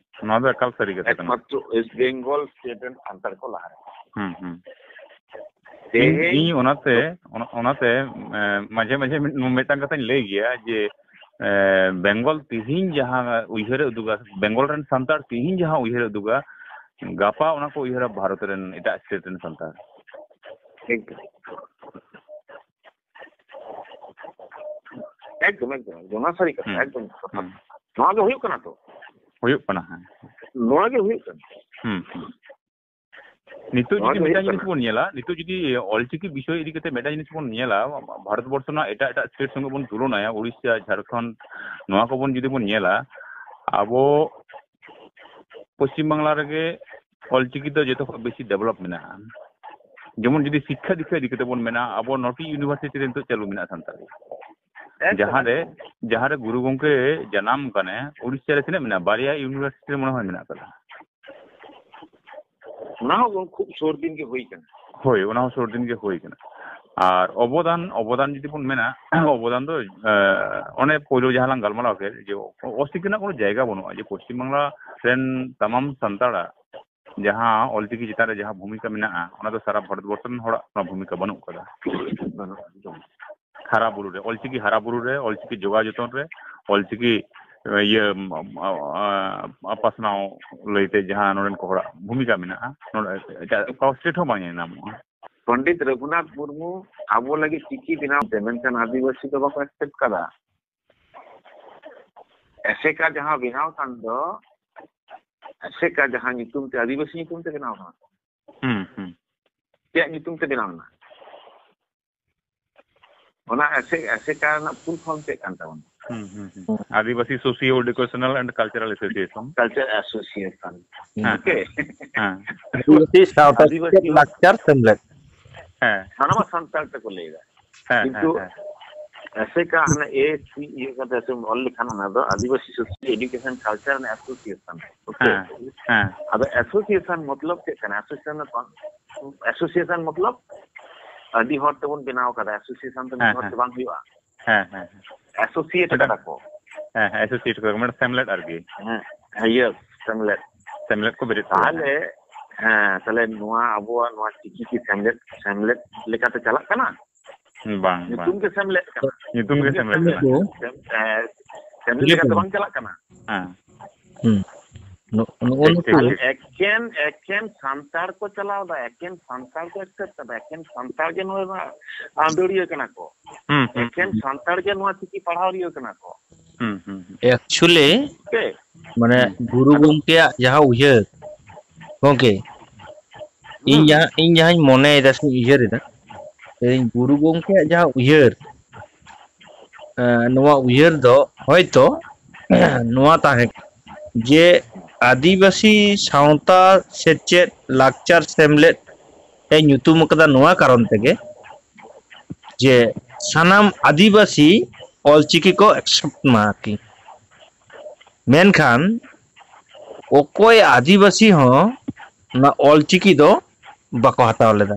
ᱱᱚᱣᱟ ᱫᱚ ᱮᱠᱟᱞ ᱥᱟᱹᱨᱤ ᱠᱟᱛᱷᱟ ᱠᱟᱱᱟ᱾ ᱮᱠᱢᱟᱛᱨᱚ ᱳᱭᱮᱥᱴ ᱵᱮᱝᱜᱚᱞ ᱥᱴᱮᱴ ᱨᱮᱱ ᱥᱟᱱᱛᱟᱲ ᱠᱚ ᱞᱟᱦᱟᱨᱮ᱾ ᱦᱩᱸ, ᱦᱩᱸ᱾ ᱤᱧ, ᱛᱮᱦᱮᱧ ᱤᱧ ᱚᱱᱟᱛᱮ, ᱚᱱᱟ-, ᱚᱱᱟᱛᱮ, ᱮ, ᱢᱟᱡᱷᱮ ᱢᱟᱡᱷᱮ ᱢᱤᱫ-, ᱢᱤᱫᱴᱟᱝ ᱠᱟᱛᱷᱟᱧ ᱞᱟᱹᱭ ᱜᱮᱭᱟ ᱡᱮ, ᱮ, ᱵᱮᱝᱜᱚᱞ ᱛᱤᱦᱤᱧ ᱡᱟᱦᱟᱸ ᱩᱭᱦᱟᱹᱨᱮ ᱩᱫᱩᱜᱟ, ᱵᱮᱝᱜᱚᱞ ᱨᱮᱱ ᱥᱟᱱᱛᱟᱲ ᱛᱤᱦᱤᱧ ᱡᱟᱦᱟᱸ ᱩᱭᱦᱟᱹᱨᱮ ᱩᱫᱩᱜᱟ, ᱜᱟᱯᱟ ᱚᱱᱟ ᱠᱚ ᱩᱭᱦᱟᱹᱨᱟ ᱵᱷᱟᱨᱚᱛ ᱨᱮᱱ ᱮᱴᱟᱜ ᱥᱴᱮᱴ ᱨᱮᱱ ᱥᱟᱱᱛᱟᱲ᱾ ᱮᱠᱫᱚᱢ᱾ ᱮᱠᱫᱚᱢ, ᱮᱠᱫᱚᱢ, ᱮᱠᱫᱚᱢ᱾ ᱱᱚᱣᱟ ᱥᱟᱹᱨᱤ ᱠᱟᱛᱷᱟ, ᱦᱩᱸ᱾ ᱮᱠᱫᱚᱢ ᱡᱚᱛᱷᱟᱛ᱾ ᱦᱩᱸ᱾ ᱱᱚᱣᱟ ᱜᱮ ᱦᱩᱭᱩᱜ ᱠᱟᱱᱟ ᱛᱚ? ᱦᱩᱭᱩᱜ ᱠᱟᱱᱟ, ᱦᱮᱸ᱾ ᱱᱚᱣᱟ ᱜᱮ ᱦᱩᱭᱩᱜ ᱠᱟᱱᱟ᱾ ᱦᱩᱸ, ᱦᱩᱸ᱾ ᱱᱤᱛᱚᱜ ᱱᱚᱣᱟ ᱡᱩᱫᱤ ᱜᱮ ᱢᱤᱫᱴᱟᱝ ᱦᱩᱭᱩᱜ ᱡᱤᱱᱤᱥ ᱠᱟᱱᱟ᱾ ᱵᱚᱱ ᱧᱮᱞᱟ, ᱱᱤᱛᱚᱜ ᱡᱩᱫᱤ ᱚᱞᱪᱤᱠᱤ ᱵᱤᱥᱚᱭ ᱤᱫᱤ ᱠᱟᱛᱮ ᱢᱤᱫᱴᱟᱝ ᱡᱤᱱᱤᱥ ᱵᱚᱱ ᱧᱮᱞᱟ, ᱵᱷᱟᱨᱚᱛ ᱵᱚᱨᱥᱚ ᱨᱮᱱᱟᱜ ᱮᱴᱟᱜ ᱮᱴᱟᱜ ᱥᱴᱮᱴ ᱥᱚᱸᱜᱮ ᱵᱚᱱ ᱛᱩᱞᱚᱱᱟᱭᱟ, ᱩᱲᱤᱥᱥᱟ, ᱡᱷᱟᱲᱠᱷᱚᱸᱰ, ᱱᱚᱣᱟ ᱠᱚᱵᱚᱱ ᱡᱩᱫᱤ ᱵᱚᱱ ᱧᱮᱞᱟ, ᱟᱵᱚ ᱯᱚᱥᱪᱤᱢ ᱵᱟᱝᱞᱟ ᱨᱮᱜᱮ ᱚᱞᱪᱤᱠᱤ ᱫᱚ ᱡᱚᱛᱚ ᱠᱷᱚᱱ ᱵᱮᱥᱤ ᱰᱮᱵᱷᱞᱚᱯ ᱢᱮᱱᱟᱜᱼᱟ᱾ ᱡᱮᱢᱚᱱ ᱡᱩᱫᱤ ᱥᱤᱠᱠᱷᱟ ᱫᱤᱠᱠᱷᱟ ᱤᱫᱤ ᱠᱟᱛᱮ ᱵᱚᱱ ᱢᱮᱱᱟ, ᱟᱵᱚ ᱱᱚᱴᱤ ᱤᱭᱩᱱᱤᱵᱷᱟᱨᱥᱤᱴᱤ ᱨᱮ ᱱᱤᱛᱚᱜ ᱪᱟᱹᱞᱩ ᱢᱮᱱᱟᱜᱼᱟ ᱥᱟᱱᱛᱟᱲᱤ᱾ ᱮᱠᱫᱚᱢ, ᱡᱟᱦᱟᱸ ᱨᱮ, ᱮᱠᱫᱚᱢ᱾ ᱡᱟᱦᱟᱸ ᱨᱮ ᱜᱩᱨᱩ ᱜᱚᱢᱠᱮ ᱡᱟᱱᱟᱢ ᱠᱟᱱᱟᱭ, ᱩᱲᱤᱥᱥᱟ ᱨᱮ ᱛᱤᱱᱟᱹᱜ ᱢᱮᱱᱟᱜᱼᱟ? ᱵᱟᱨᱭᱟ ᱤᱭᱩᱱᱤᱵᱷᱟᱨᱥᱤᱴᱤ ᱨᱮ ᱢᱚᱱᱮ ᱦᱚᱭ ᱢᱮᱱᱟᱜ ᱠᱟᱫᱟ᱾ ᱚᱱᱟ ᱦᱚᱸ ᱠᱷᱩᱵ ᱥᱩᱨ ᱫᱤᱱ ᱜᱮ ᱦᱩᱭ ᱠᱟᱱᱟ᱾ ᱦᱳᱭ, ᱚᱱᱟ ᱦᱚᱸ ᱥᱩᱨ ᱫᱤᱱ ᱜᱮ ᱦᱩᱭ ᱠᱟᱱᱟ᱾ ᱟᱨ ᱚᱵᱚᱫᱟᱱ, ᱚᱵᱚᱫᱟᱱ ᱡᱩᱫᱤ ᱵᱚᱱ ᱢᱮᱱᱟ, ᱚᱵᱚᱫᱟᱱ ᱫᱚ, ᱮ, ᱚᱱᱮ ᱯᱳᱭᱞᱳ ᱡᱟᱦᱟᱸ ᱞᱟᱝ ᱜᱟᱞᱢᱟᱨᱟᱣ ᱠᱮᱫ, ᱡᱮ ᱚᱥᱤᱠᱷᱱᱟᱜ ᱠᱳᱱᱳ ᱡᱟᱭᱜᱟ ᱵᱟᱹᱱᱩᱜᱼᱟ, ᱡᱮ ᱯᱚᱥᱪᱤᱢ ᱵᱟᱝᱞᱟ ᱨᱮᱱ ᱛᱟᱢᱟᱢ ᱥᱟᱱᱛᱟᱲᱟᱜ ᱡᱟᱦᱟᱸ ᱚᱞᱪᱤᱠᱤ ᱪᱮᱛᱟᱱ ᱨᱮ ᱡᱟᱦᱟᱸ ᱵᱷᱩᱢᱤᱠᱟ ᱢᱮᱱᱟᱜᱼᱟ, ᱚᱱᱟ ᱫᱚ ᱥᱟᱨᱟ ᱵᱷᱟᱨᱚᱛ ᱵᱚᱨᱥᱚ ᱨᱮᱱ ᱦᱚᱲᱟᱜ ᱚᱱᱟ ᱵᱷᱩᱢᱤᱠᱟ ᱵᱟᱹᱱᱩᱜ ᱠᱟᱫᱟ᱾ ᱵᱟᱹᱱᱩᱜᱼᱟ, ᱮᱠᱫᱚᱢ᱾ ᱦᱟᱨᱟ ᱵᱩᱨᱩ ᱨᱮ, ᱚᱞᱪᱤᱠᱤ ᱦᱟᱨᱟ ᱵᱩᱨᱩ ᱨᱮ, ᱚᱞᱪᱤᱠᱤ ᱡᱚᱜᱟᱣ ᱡᱚᱛᱚᱱ ᱨᱮ, ᱚᱞᱪᱤᱠᱤ, ᱤᱭᱟᱹ, ᱟ, ᱟ, ᱟ, ᱯᱟᱥᱱᱟᱣ ᱞᱟᱹᱭᱛᱮ ᱡᱟᱦᱟᱸ ᱱᱚᱰᱮᱱ ᱠᱚ ᱦᱚᱲᱟᱜ ᱵᱷᱩᱢᱤᱠᱟ ᱢᱮᱱᱟᱜᱼᱟ, ᱱᱚᱰᱮ ᱮᱴᱟᱜ ᱚᱠᱟ ᱥᱴᱮᱴ ᱦᱚᱸ ᱵᱟᱝ ᱧᱮᱞ ᱧᱟᱢᱚᱜᱼᱟ᱾ ᱯᱚᱱᱰᱤᱛ ᱨᱚᱜᱷᱩᱱᱟᱛᱷ ᱢᱩᱨᱢᱩ ᱟᱵᱚ ᱞᱟᱹᱜᱤᱫ ᱪᱤᱠᱤ ᱵᱮᱱᱟᱣ ᱛᱮ, ᱢᱮᱱᱠᱷᱟᱱ ᱟᱹᱫᱤᱵᱟᱹᱥᱤ ᱫᱚ ᱵᱟᱠᱚ ᱮᱠᱥᱮᱯᱴ ᱠᱟᱫᱟ᱾ ᱮᱥᱮᱠᱟ ᱡᱟᱦᱟᱸ ᱵᱮᱱᱟᱣ ᱠᱟᱱ ᱫᱚ, ᱟᱥᱮᱠᱟ ᱡᱟᱦᱟᱸ ᱧᱩᱛᱩᱢ ᱛᱮ, ᱟᱹᱫᱤᱵᱟᱹᱥᱤ ᱧᱩᱛᱩᱢ ᱛᱮ ᱵᱮᱱᱟᱣ ᱠᱟᱱᱟ ᱠᱚ᱾ ᱦᱩᱸ, ᱦᱩᱸ᱾ ᱪᱮᱫ ᱧᱩᱛᱩᱢ ᱛᱮ ᱵᱮᱱᱟᱣ ᱮᱱᱟ? ᱚᱱᱟ ᱟᱥᱮ-, ᱟᱥᱮᱠᱟ ᱨᱮᱱᱟᱜ full form ᱪᱮᱫ ᱠᱟᱱ ᱛᱟᱵᱚᱱᱟ? ᱦᱩᱸ, ᱦᱩᱸ, ᱦᱩᱸ᱾ ᱟᱹᱫᱤᱵᱟᱹᱥᱤ Socio Educational and Cultural Association᱾ Culture Association᱾ ᱦᱮᱸ, OK? ᱦᱮᱸ᱾ ᱟᱹᱫᱤᱵᱟᱹᱥᱤ ᱥᱟᱶᱛᱟ ᱟᱹᱫᱤᱵᱟᱹᱥᱤ ᱥᱮᱪᱮᱫ ᱞᱟᱠᱪᱟᱨ ᱥᱮᱢᱞᱮᱫ᱾ ᱦᱮᱸ᱾ ᱚᱱᱟ ᱢᱟ ᱥᱟᱱᱛᱟᱲ ᱛᱮᱠᱚ ᱞᱟᱹᱭ ᱮᱫᱟ᱾ ᱦᱮᱸ, ᱠᱤᱱᱛᱩ ᱦᱮᱸ, ᱦᱮᱸ᱾ ᱟᱥᱮᱠᱟ ᱦᱟᱱᱮ A C ᱤᱭᱟᱹ ᱠᱟᱛᱮ ᱥᱮᱢ ᱚᱞ ᱞᱮᱠᱷᱟᱱ ᱚᱱᱟ ᱫᱚ ᱟᱹᱫᱤᱵᱟᱹᱥᱤ Socio Education Culture and Association᱾ OK? ᱦᱮᱸ, ᱦᱮᱸ᱾ ᱟᱫᱚ association ᱢᱚᱛᱞᱚᱵ ᱪᱮᱫ ᱠᱟᱱᱟ? Association ᱫᱚ ᱵᱟᱝ, association ᱢᱚᱛᱞᱚᱵ ᱟᱹᱰᱤ ᱦᱚᱲ ᱛᱮᱵᱚᱱ ᱵᱮᱱᱟᱣ ᱠᱟᱫᱟ, association ᱫᱚ ᱢᱤᱫ ᱦᱮᱸ, ᱦᱚᱲ ᱛᱮ ᱦᱮᱸ᱾ ᱵᱟᱝ ᱦᱩᱭᱩᱜᱼᱟ᱾ ᱦᱮᱸ, ᱦᱮᱸ, ᱦᱮᱸ᱾ Associate ᱢᱤᱫᱴᱟᱝ ᱠᱟᱫᱟ ᱠᱚ᱾ ᱦᱮᱸ, ᱦᱮᱸ, associate ᱠᱟᱫᱟ ᱠᱚ, ᱢᱟᱱᱮ ᱥᱮᱢᱞᱮᱫ ᱟᱨᱠᱤ᱾ ᱦᱮᱸ, ᱦᱮᱸ, yes, ᱥᱮᱢᱞᱮᱫ᱾ ᱥᱮᱢᱞᱮᱫ ᱠᱚ ᱵᱮᱨᱮᱫ ᱠᱮᱫᱟ᱾ ᱛᱟᱦᱞᱮ, ᱦᱮᱸ, ᱛᱟᱦᱞᱮ ᱱᱚᱣᱟ ᱟᱵᱚᱣᱟᱜ ᱱᱚᱣᱟ ᱪᱤᱠᱤ ᱠᱤ ᱥᱮᱢᱞᱮᱫ, ᱥᱮᱢᱞᱮᱫ ᱞᱮᱠᱟᱛᱮ ᱪᱟᱞᱟᱜ ᱠᱟᱱᱟ? ᱵᱟᱝ, ᱧᱩᱛᱩᱢ ᱵᱟᱝ᱾ ᱜᱮ ᱥᱮᱢᱞᱮᱫ ᱠᱟᱱᱟ᱾ ᱧᱩᱛᱩᱢ ᱜᱮ ᱧᱩᱛᱩᱢ ᱥᱮᱢᱞᱮᱫ ᱜᱮ ᱠᱟᱱᱟ᱾ ᱥᱮᱢ-, ᱮ, ᱥᱮᱢᱞᱮᱫ ᱞᱮᱠᱟᱛᱮ ᱵᱟᱝ ᱪᱟᱞᱟᱜ ᱠᱟᱱᱟ᱾ ᱦᱮᱸ᱾ ᱦᱩᱸ᱾ ᱱᱚ-, ᱱᱚᱜᱼᱚ ᱴᱷᱤᱠ, ᱱᱩᱠᱩ ᱴᱷᱤᱠ, ᱴᱷᱤᱠ᱾ ᱮᱠᱮᱱ, ᱮᱠᱮᱱ ᱥᱟᱱᱛᱟᱲ ᱠᱚ ᱪᱟᱞᱟᱣ ᱮᱫᱟ, ᱮᱠᱮᱱ ᱥᱟᱱᱛᱟᱲ ᱠᱚ accept ᱮᱫᱟ, ᱮᱠᱮᱱ ᱥᱟᱱᱛᱟᱲ ᱜᱮ ᱱᱚᱣᱟ ᱨᱮᱱᱟᱜ ᱟᱹᱱᱫᱟᱹᱲᱤᱭᱟᱹ ᱠᱟᱱᱟ ᱠᱚ᱾ ᱦᱩᱸ, ᱦᱩᱸ, ᱮᱠᱮᱱ ᱦᱩᱸ᱾ ᱥᱟᱱᱛᱟᱲ ᱜᱮ ᱱᱚᱣᱟ ᱪᱤᱠᱤ ᱯᱟᱲᱦᱟᱣ ᱨᱤᱭᱟᱹ ᱠᱟᱱᱟ ᱠᱚ᱾ ᱦᱩᱸ, ᱦᱩᱸ, ᱦᱩᱸ᱾ Actually, ᱦᱮᱸ᱾ ᱢᱟᱱᱮ ᱦᱩᱸ᱾ ᱜᱩᱨᱩ ᱟᱫᱚ ᱜᱚᱢᱠᱮᱭᱟᱜ ᱡᱟᱦᱟᱸ ᱩᱭᱦᱟᱹᱨ, ᱜᱚᱢᱠᱮ, ᱤᱧ ᱦᱩᱸ᱾ ᱡᱟᱦᱟᱸ, ᱤᱧ ᱡᱟᱦᱟᱸᱧ ᱢᱚᱱᱮᱭᱮᱫᱟ ᱥᱮᱧ ᱩᱭᱦᱟᱹᱨ ᱮᱫᱟ, ᱞᱟᱹᱭᱫᱟᱹᱧ ᱜᱩᱨᱩ ᱜᱚᱢᱠᱮᱭᱟᱜ ᱡᱟᱦᱟᱸ ᱩᱭᱦᱟᱹᱨ, ᱮᱸ, ᱱᱚᱣᱟ ᱩᱭᱦᱟᱹᱨ ᱫᱚ ᱦᱚᱭᱛᱚ ᱱᱚᱣᱟ ᱛᱟᱦᱮᱸ ᱠᱟᱱᱟ ᱡᱮ ᱟᱹᱫᱤᱵᱟᱹᱥᱤ ᱥᱟᱶᱛᱟ ᱥᱮᱪᱮᱫ ᱞᱟᱠᱪᱟᱨ ᱥᱮᱢᱞᱮᱫ ᱮ ᱧᱩᱛᱩᱢ ᱟᱠᱟᱫᱟ ᱱᱚᱣᱟ ᱠᱟᱨᱚᱱ ᱛᱮᱜᱮ ᱡᱮ ᱥᱟᱱᱟᱢ ᱟᱹᱫᱤᱵᱟᱹᱥᱤ ᱚᱞᱪᱤᱠᱤ ᱠᱚ accept ᱢᱟ ᱟᱨᱠᱤ᱾ ᱢᱮᱱᱠᱷᱟᱱ ᱚᱠᱚᱭ ᱟᱹᱫᱤᱵᱟᱹᱥᱤ ᱦᱚᱸ ᱚᱱᱟ ᱚᱞᱪᱤᱠᱤ ᱫᱚ ᱵᱟᱠᱚ ᱦᱟᱛᱟᱣ ᱞᱮᱫᱟ᱾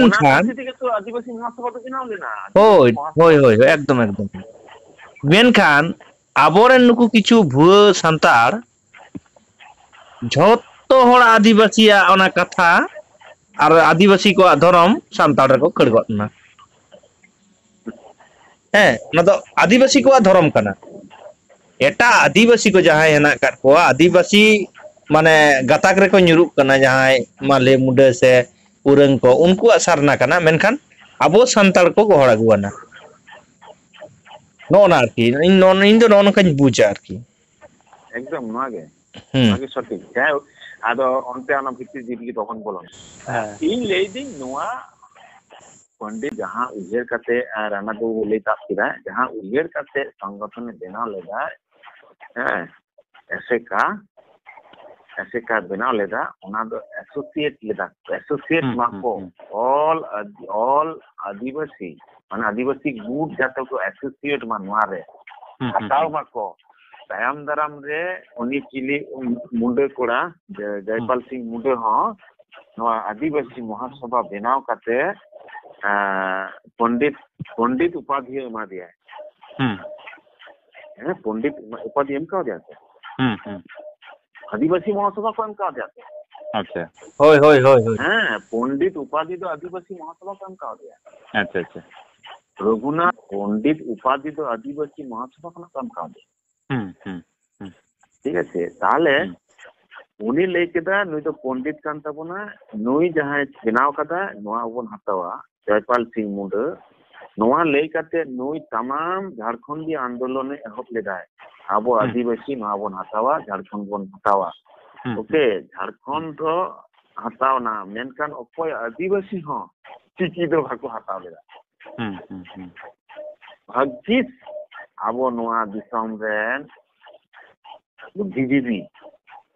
ᱚᱱᱟ ᱢᱮᱱᱠᱷᱟᱱ ᱠᱷᱟᱹᱛᱤᱨ ᱛᱮᱜᱮ ᱛᱚ ᱟᱹᱫᱤᱵᱟᱹᱥᱤ ᱢᱚᱦᱟᱥᱚᱵᱷᱟ ᱫᱚ ᱵᱮᱱᱟᱣ ᱞᱮᱱᱟ᱾ ᱦᱳᱭ, ᱦᱳᱭ, ᱦᱳᱭ, ᱦᱳᱭ, ᱮᱠᱫᱚᱢ, ᱮᱠᱫᱚᱢ᱾ ᱢᱮᱱᱠᱷᱟᱱ ᱟᱵᱚᱨᱮᱱ ᱱᱩᱠᱩ ᱠᱤᱪᱷᱩ ᱵᱷᱩᱣᱟᱹ ᱥᱟᱱᱛᱟᱲ ᱡᱷᱚᱛᱚ ᱦᱚᱲ ᱟᱹᱫᱤᱵᱟᱹᱥᱤᱭᱟᱜ ᱚᱱᱟ ᱠᱟᱛᱷᱟ ᱟᱨ ᱟᱹᱫᱤᱵᱟᱹᱥᱤ ᱠᱚᱣᱟᱜ ᱫᱷᱚᱨᱚᱢ ᱥᱟᱱᱛᱟᱲ ᱨᱮᱠᱚ ᱠᱷᱟᱹᱲ ᱜᱚᱫ ᱮᱱᱟ᱾ ᱦᱮᱸ, ᱚᱱᱟ ᱫᱚ ᱟᱹᱫᱤᱵᱟᱹᱥᱤ ᱠᱚᱣᱟᱜ ᱫᱷᱚᱨᱚᱢ ᱠᱟᱱᱟ᱾ ᱮᱴᱟᱜ ᱟᱹᱫᱤᱵᱟᱹᱥᱤ ᱠᱚ ᱡᱟᱦᱟᱸᱭ ᱦᱮᱱᱟᱜ ᱟᱠᱟᱫ ᱠᱚᱣᱟ, ᱟᱹᱫᱤᱵᱟᱹᱥᱤ ᱢᱟᱱᱮ ᱜᱟᱛᱟᱠ ᱨᱮᱠᱚ ᱧᱩᱨᱩᱜ ᱠᱟᱱᱟ, ᱡᱟᱦᱟᱸᱭ ᱢᱟᱞᱮ ᱢᱩᱰᱟᱹ ᱥᱮ ᱩᱨᱟᱹᱝ ᱠᱚ, ᱩᱱᱠᱩᱣᱟᱜ ᱥᱟᱨᱱᱟ ᱠᱟᱱᱟ, ᱢᱮᱱᱠᱷᱟᱱ ᱟᱵᱚ ᱥᱟᱱᱛᱟᱲ ᱠᱚ ᱜᱚᱦᱚᱲ ᱟᱹᱜᱩᱣᱟᱱᱟ᱾ ᱱᱚᱜᱼᱚ ᱱᱟ ᱟᱨᱠᱤ, ᱤᱧ ᱱᱚ-, ᱤᱧ ᱫᱚ ᱱᱚᱜᱼᱚ ᱱᱚᱝᱠᱟᱧ ᱵᱩᱡᱟ ᱟᱨᱠᱤ᱾ ᱮᱠᱫᱚᱢ ᱱᱚᱣᱟ ᱜᱮ᱾ ᱦᱩᱸ᱾ ᱚᱱᱟᱜᱮ ᱥᱚᱴᱷᱤᱠ᱾ ᱡᱟᱭᱦᱳᱠ, ᱟᱫᱚ ᱚᱱᱛᱮ ᱚᱱᱟ ᱵᱷᱤᱛᱤᱨ ᱡᱤᱵᱽ ᱜᱮ ᱵᱟᱵᱚᱱ ᱵᱚᱞᱚᱱᱟ᱾ ᱦᱮᱸ᱾ ᱤᱧ ᱞᱟᱹᱭᱫᱟᱹᱧ, ᱱᱚᱣᱟ ᱯᱚᱱᱰᱤᱛ ᱡᱟᱦᱟᱸ ᱩᱭᱦᱟᱹᱨ ᱠᱟᱛᱮ, ᱟᱨ ᱨᱟᱱᱟ ᱵᱟᱵᱩ ᱞᱟᱹᱭ ᱛᱟᱵ ᱠᱮᱫᱟ, ᱡᱟᱦᱟᱸ ᱩᱭᱦᱟᱹᱨ ᱠᱟᱛᱮ ᱥᱚᱝᱜᱚᱴᱷᱚᱱᱮ ᱵᱮᱱᱟᱣ ᱞᱮᱫᱟ, ᱦᱮᱸ, ᱮᱥᱮᱠᱟ, ᱮᱥᱮᱠᱟ ᱵᱮᱱᱟᱣ ᱞᱮᱫᱟ, ᱚᱱᱟ ᱫᱚ ᱮᱥᱳᱥᱤᱭᱮᱴ ᱞᱮᱫᱟ, ᱮᱥᱳᱥᱤᱭᱮᱴ ᱦᱩᱸ, ᱦᱩᱸ, ᱢᱟᱠᱚ, ᱦᱩᱸ᱾ ᱚᱞ ᱟᱫ-, ᱚᱞ ᱟᱹᱫᱤᱵᱟᱹᱥᱤ, ᱢᱟᱱᱮ ᱟᱹᱫᱤᱵᱟᱹᱥᱤ ᱜᱩᱴ ᱡᱟᱛᱮ ᱠᱚ ᱮᱥᱳᱥᱤᱭᱮᱴ ᱢᱟ ᱱᱚᱣᱟ ᱨᱮ, ᱦᱩᱸ, ᱦᱩᱸ, ᱦᱟᱛᱟᱣ ᱦᱩᱸ᱾ ᱢᱟᱠᱚ᱾ ᱛᱟᱭᱚᱢ ᱫᱟᱨᱟᱢ ᱨᱮ ᱩᱱᱤ ᱪᱤᱞᱤ ᱢᱩᱸᱰᱟᱹ ᱠᱚᱲᱟ, ᱡᱮ-, ᱦᱩᱸ᱾ ᱡᱚᱭᱯᱟᱞ ᱥᱤᱝ ᱢᱩᱸᱰᱟᱹ ᱦᱚᱸ ᱱᱚᱣᱟ ᱟᱹᱫᱤᱵᱟᱹᱥᱤ ᱢᱚᱦᱟᱥᱚᱵᱷᱟ ᱵᱮᱱᱟᱣ ᱠᱟᱛᱮ, ᱮᱸ, ᱯᱚᱱᱰᱤᱛ, ᱯᱚᱱᱰᱤᱛ ᱩᱯᱟᱫᱷᱤᱭᱮ ᱮᱢᱟ ᱫᱮᱭᱟᱭ᱾ ᱦᱩᱸ᱾ ᱦᱮᱸ, ᱯᱚᱱᱰᱤᱛ ᱩᱯᱟᱫᱷᱤ ᱮᱢ ᱠᱟᱣᱫᱮᱭᱟ ᱥᱮ? ᱦᱩᱸ, ᱦᱩᱸ᱾ ᱟᱹᱫᱤᱵᱟᱹᱥᱤ ᱢᱚᱦᱟᱥᱚᱵᱷᱟ ᱠᱚ ᱮᱢ ᱠᱟᱣᱫᱮᱭᱟ ᱥᱮ? ᱟᱪᱪᱷᱟ᱾ ᱦᱳᱭ, ᱦᱳᱭ, ᱦᱳᱭ, ᱦᱳᱭ᱾ ᱦᱮᱸ, ᱯᱚᱱᱰᱤᱛ ᱩᱯᱟᱫᱷᱤ ᱫᱚ ᱟᱹᱫᱤᱵᱟᱹᱥᱤ ᱢᱚᱦᱟᱥᱚᱵᱷᱟ ᱠᱚ ᱮᱢ ᱠᱟᱣᱫᱮᱭᱟ᱾ ᱟᱪᱪᱷᱟ, ᱟᱪᱪᱷᱟ᱾ ᱨᱚᱜᱷᱩᱱᱟᱛᱷ ᱯᱚᱱᱰᱤᱛ ᱩᱯᱟᱫᱷᱤ ᱫᱚ ᱟᱹᱫᱤᱵᱟᱹᱥᱤ ᱢᱚᱦᱟᱥᱚᱵᱷᱟ ᱠᱷᱚᱱᱟᱜ ᱠᱚ ᱮᱢ ᱠᱟᱣᱫᱮᱭᱟ᱾ ᱦᱩᱸ, ᱦᱩᱸ, ᱦᱩᱸ᱾ ᱴᱷᱤᱠ ᱟᱪᱷᱮ, ᱛᱟᱦᱞᱮ ᱦᱩᱸ᱾ ᱩᱱᱤ ᱞᱟᱹᱭ ᱠᱮᱫᱟ, ᱱᱩᱭ ᱫᱚ ᱯᱚᱱᱰᱤᱛ ᱠᱟᱱ ᱛᱟᱵᱚᱱᱟ, ᱱᱩᱭ ᱡᱟᱦᱟᱸᱭ ᱵᱮᱱᱟᱣ ᱠᱟᱫᱟ, ᱱᱚᱣᱟ ᱵᱚᱱ ᱦᱟᱛᱟᱣᱟ, ᱡᱚᱭᱯᱟᱞ ᱥᱤᱝ ᱢᱩᱸᱰᱟᱹ᱾ ᱱᱚᱣᱟ ᱞᱟᱹᱭ ᱠᱟᱛᱮ ᱱᱩᱭ ᱛᱟᱢᱟᱢ ᱡᱷᱟᱲᱠᱷᱚᱸᱰᱤ ᱟᱱᱫᱳᱞᱚᱱᱮ ᱮᱦᱚᱵ ᱞᱮᱫᱟᱭ, ᱟᱵᱚ ᱦᱩᱸ᱾ ᱟᱹᱫᱤᱵᱟᱹᱥᱤ ᱱᱚᱣᱟ ᱵᱚᱱ ᱦᱟᱛᱟᱣᱟ, ᱡᱷᱟᱲᱠᱷᱚᱸᱰ ᱵᱚᱱ ᱦᱟᱛᱟᱣᱟ᱾ ᱦᱩᱸ, ᱳᱠᱮ, ᱦᱩᱸ᱾ ᱡᱷᱟᱲᱠᱷᱚᱸᱰ ᱫᱚ ᱦᱟᱛᱟᱣ ᱱᱟ, ᱢᱮᱱᱠᱷᱟᱱ ᱚᱠᱚᱭ ᱟᱹᱫᱤᱵᱟᱹᱥᱤ ᱦᱚᱸ ᱪᱤᱠᱤ ᱫᱚ ᱵᱟᱠᱚ ᱦᱟᱛᱟᱣ ᱞᱮᱫᱟ᱾ ᱦᱩᱸ, ᱦᱩᱸ, ᱦᱩᱸ᱾ ᱵᱷᱟᱹᱜᱤᱥ ᱟᱵᱚ ᱱᱚᱣᱟ ᱫᱤᱥᱚᱢ ᱨᱮᱱ ᱵᱩᱫᱽᱫᱷᱤᱡᱤᱵᱤ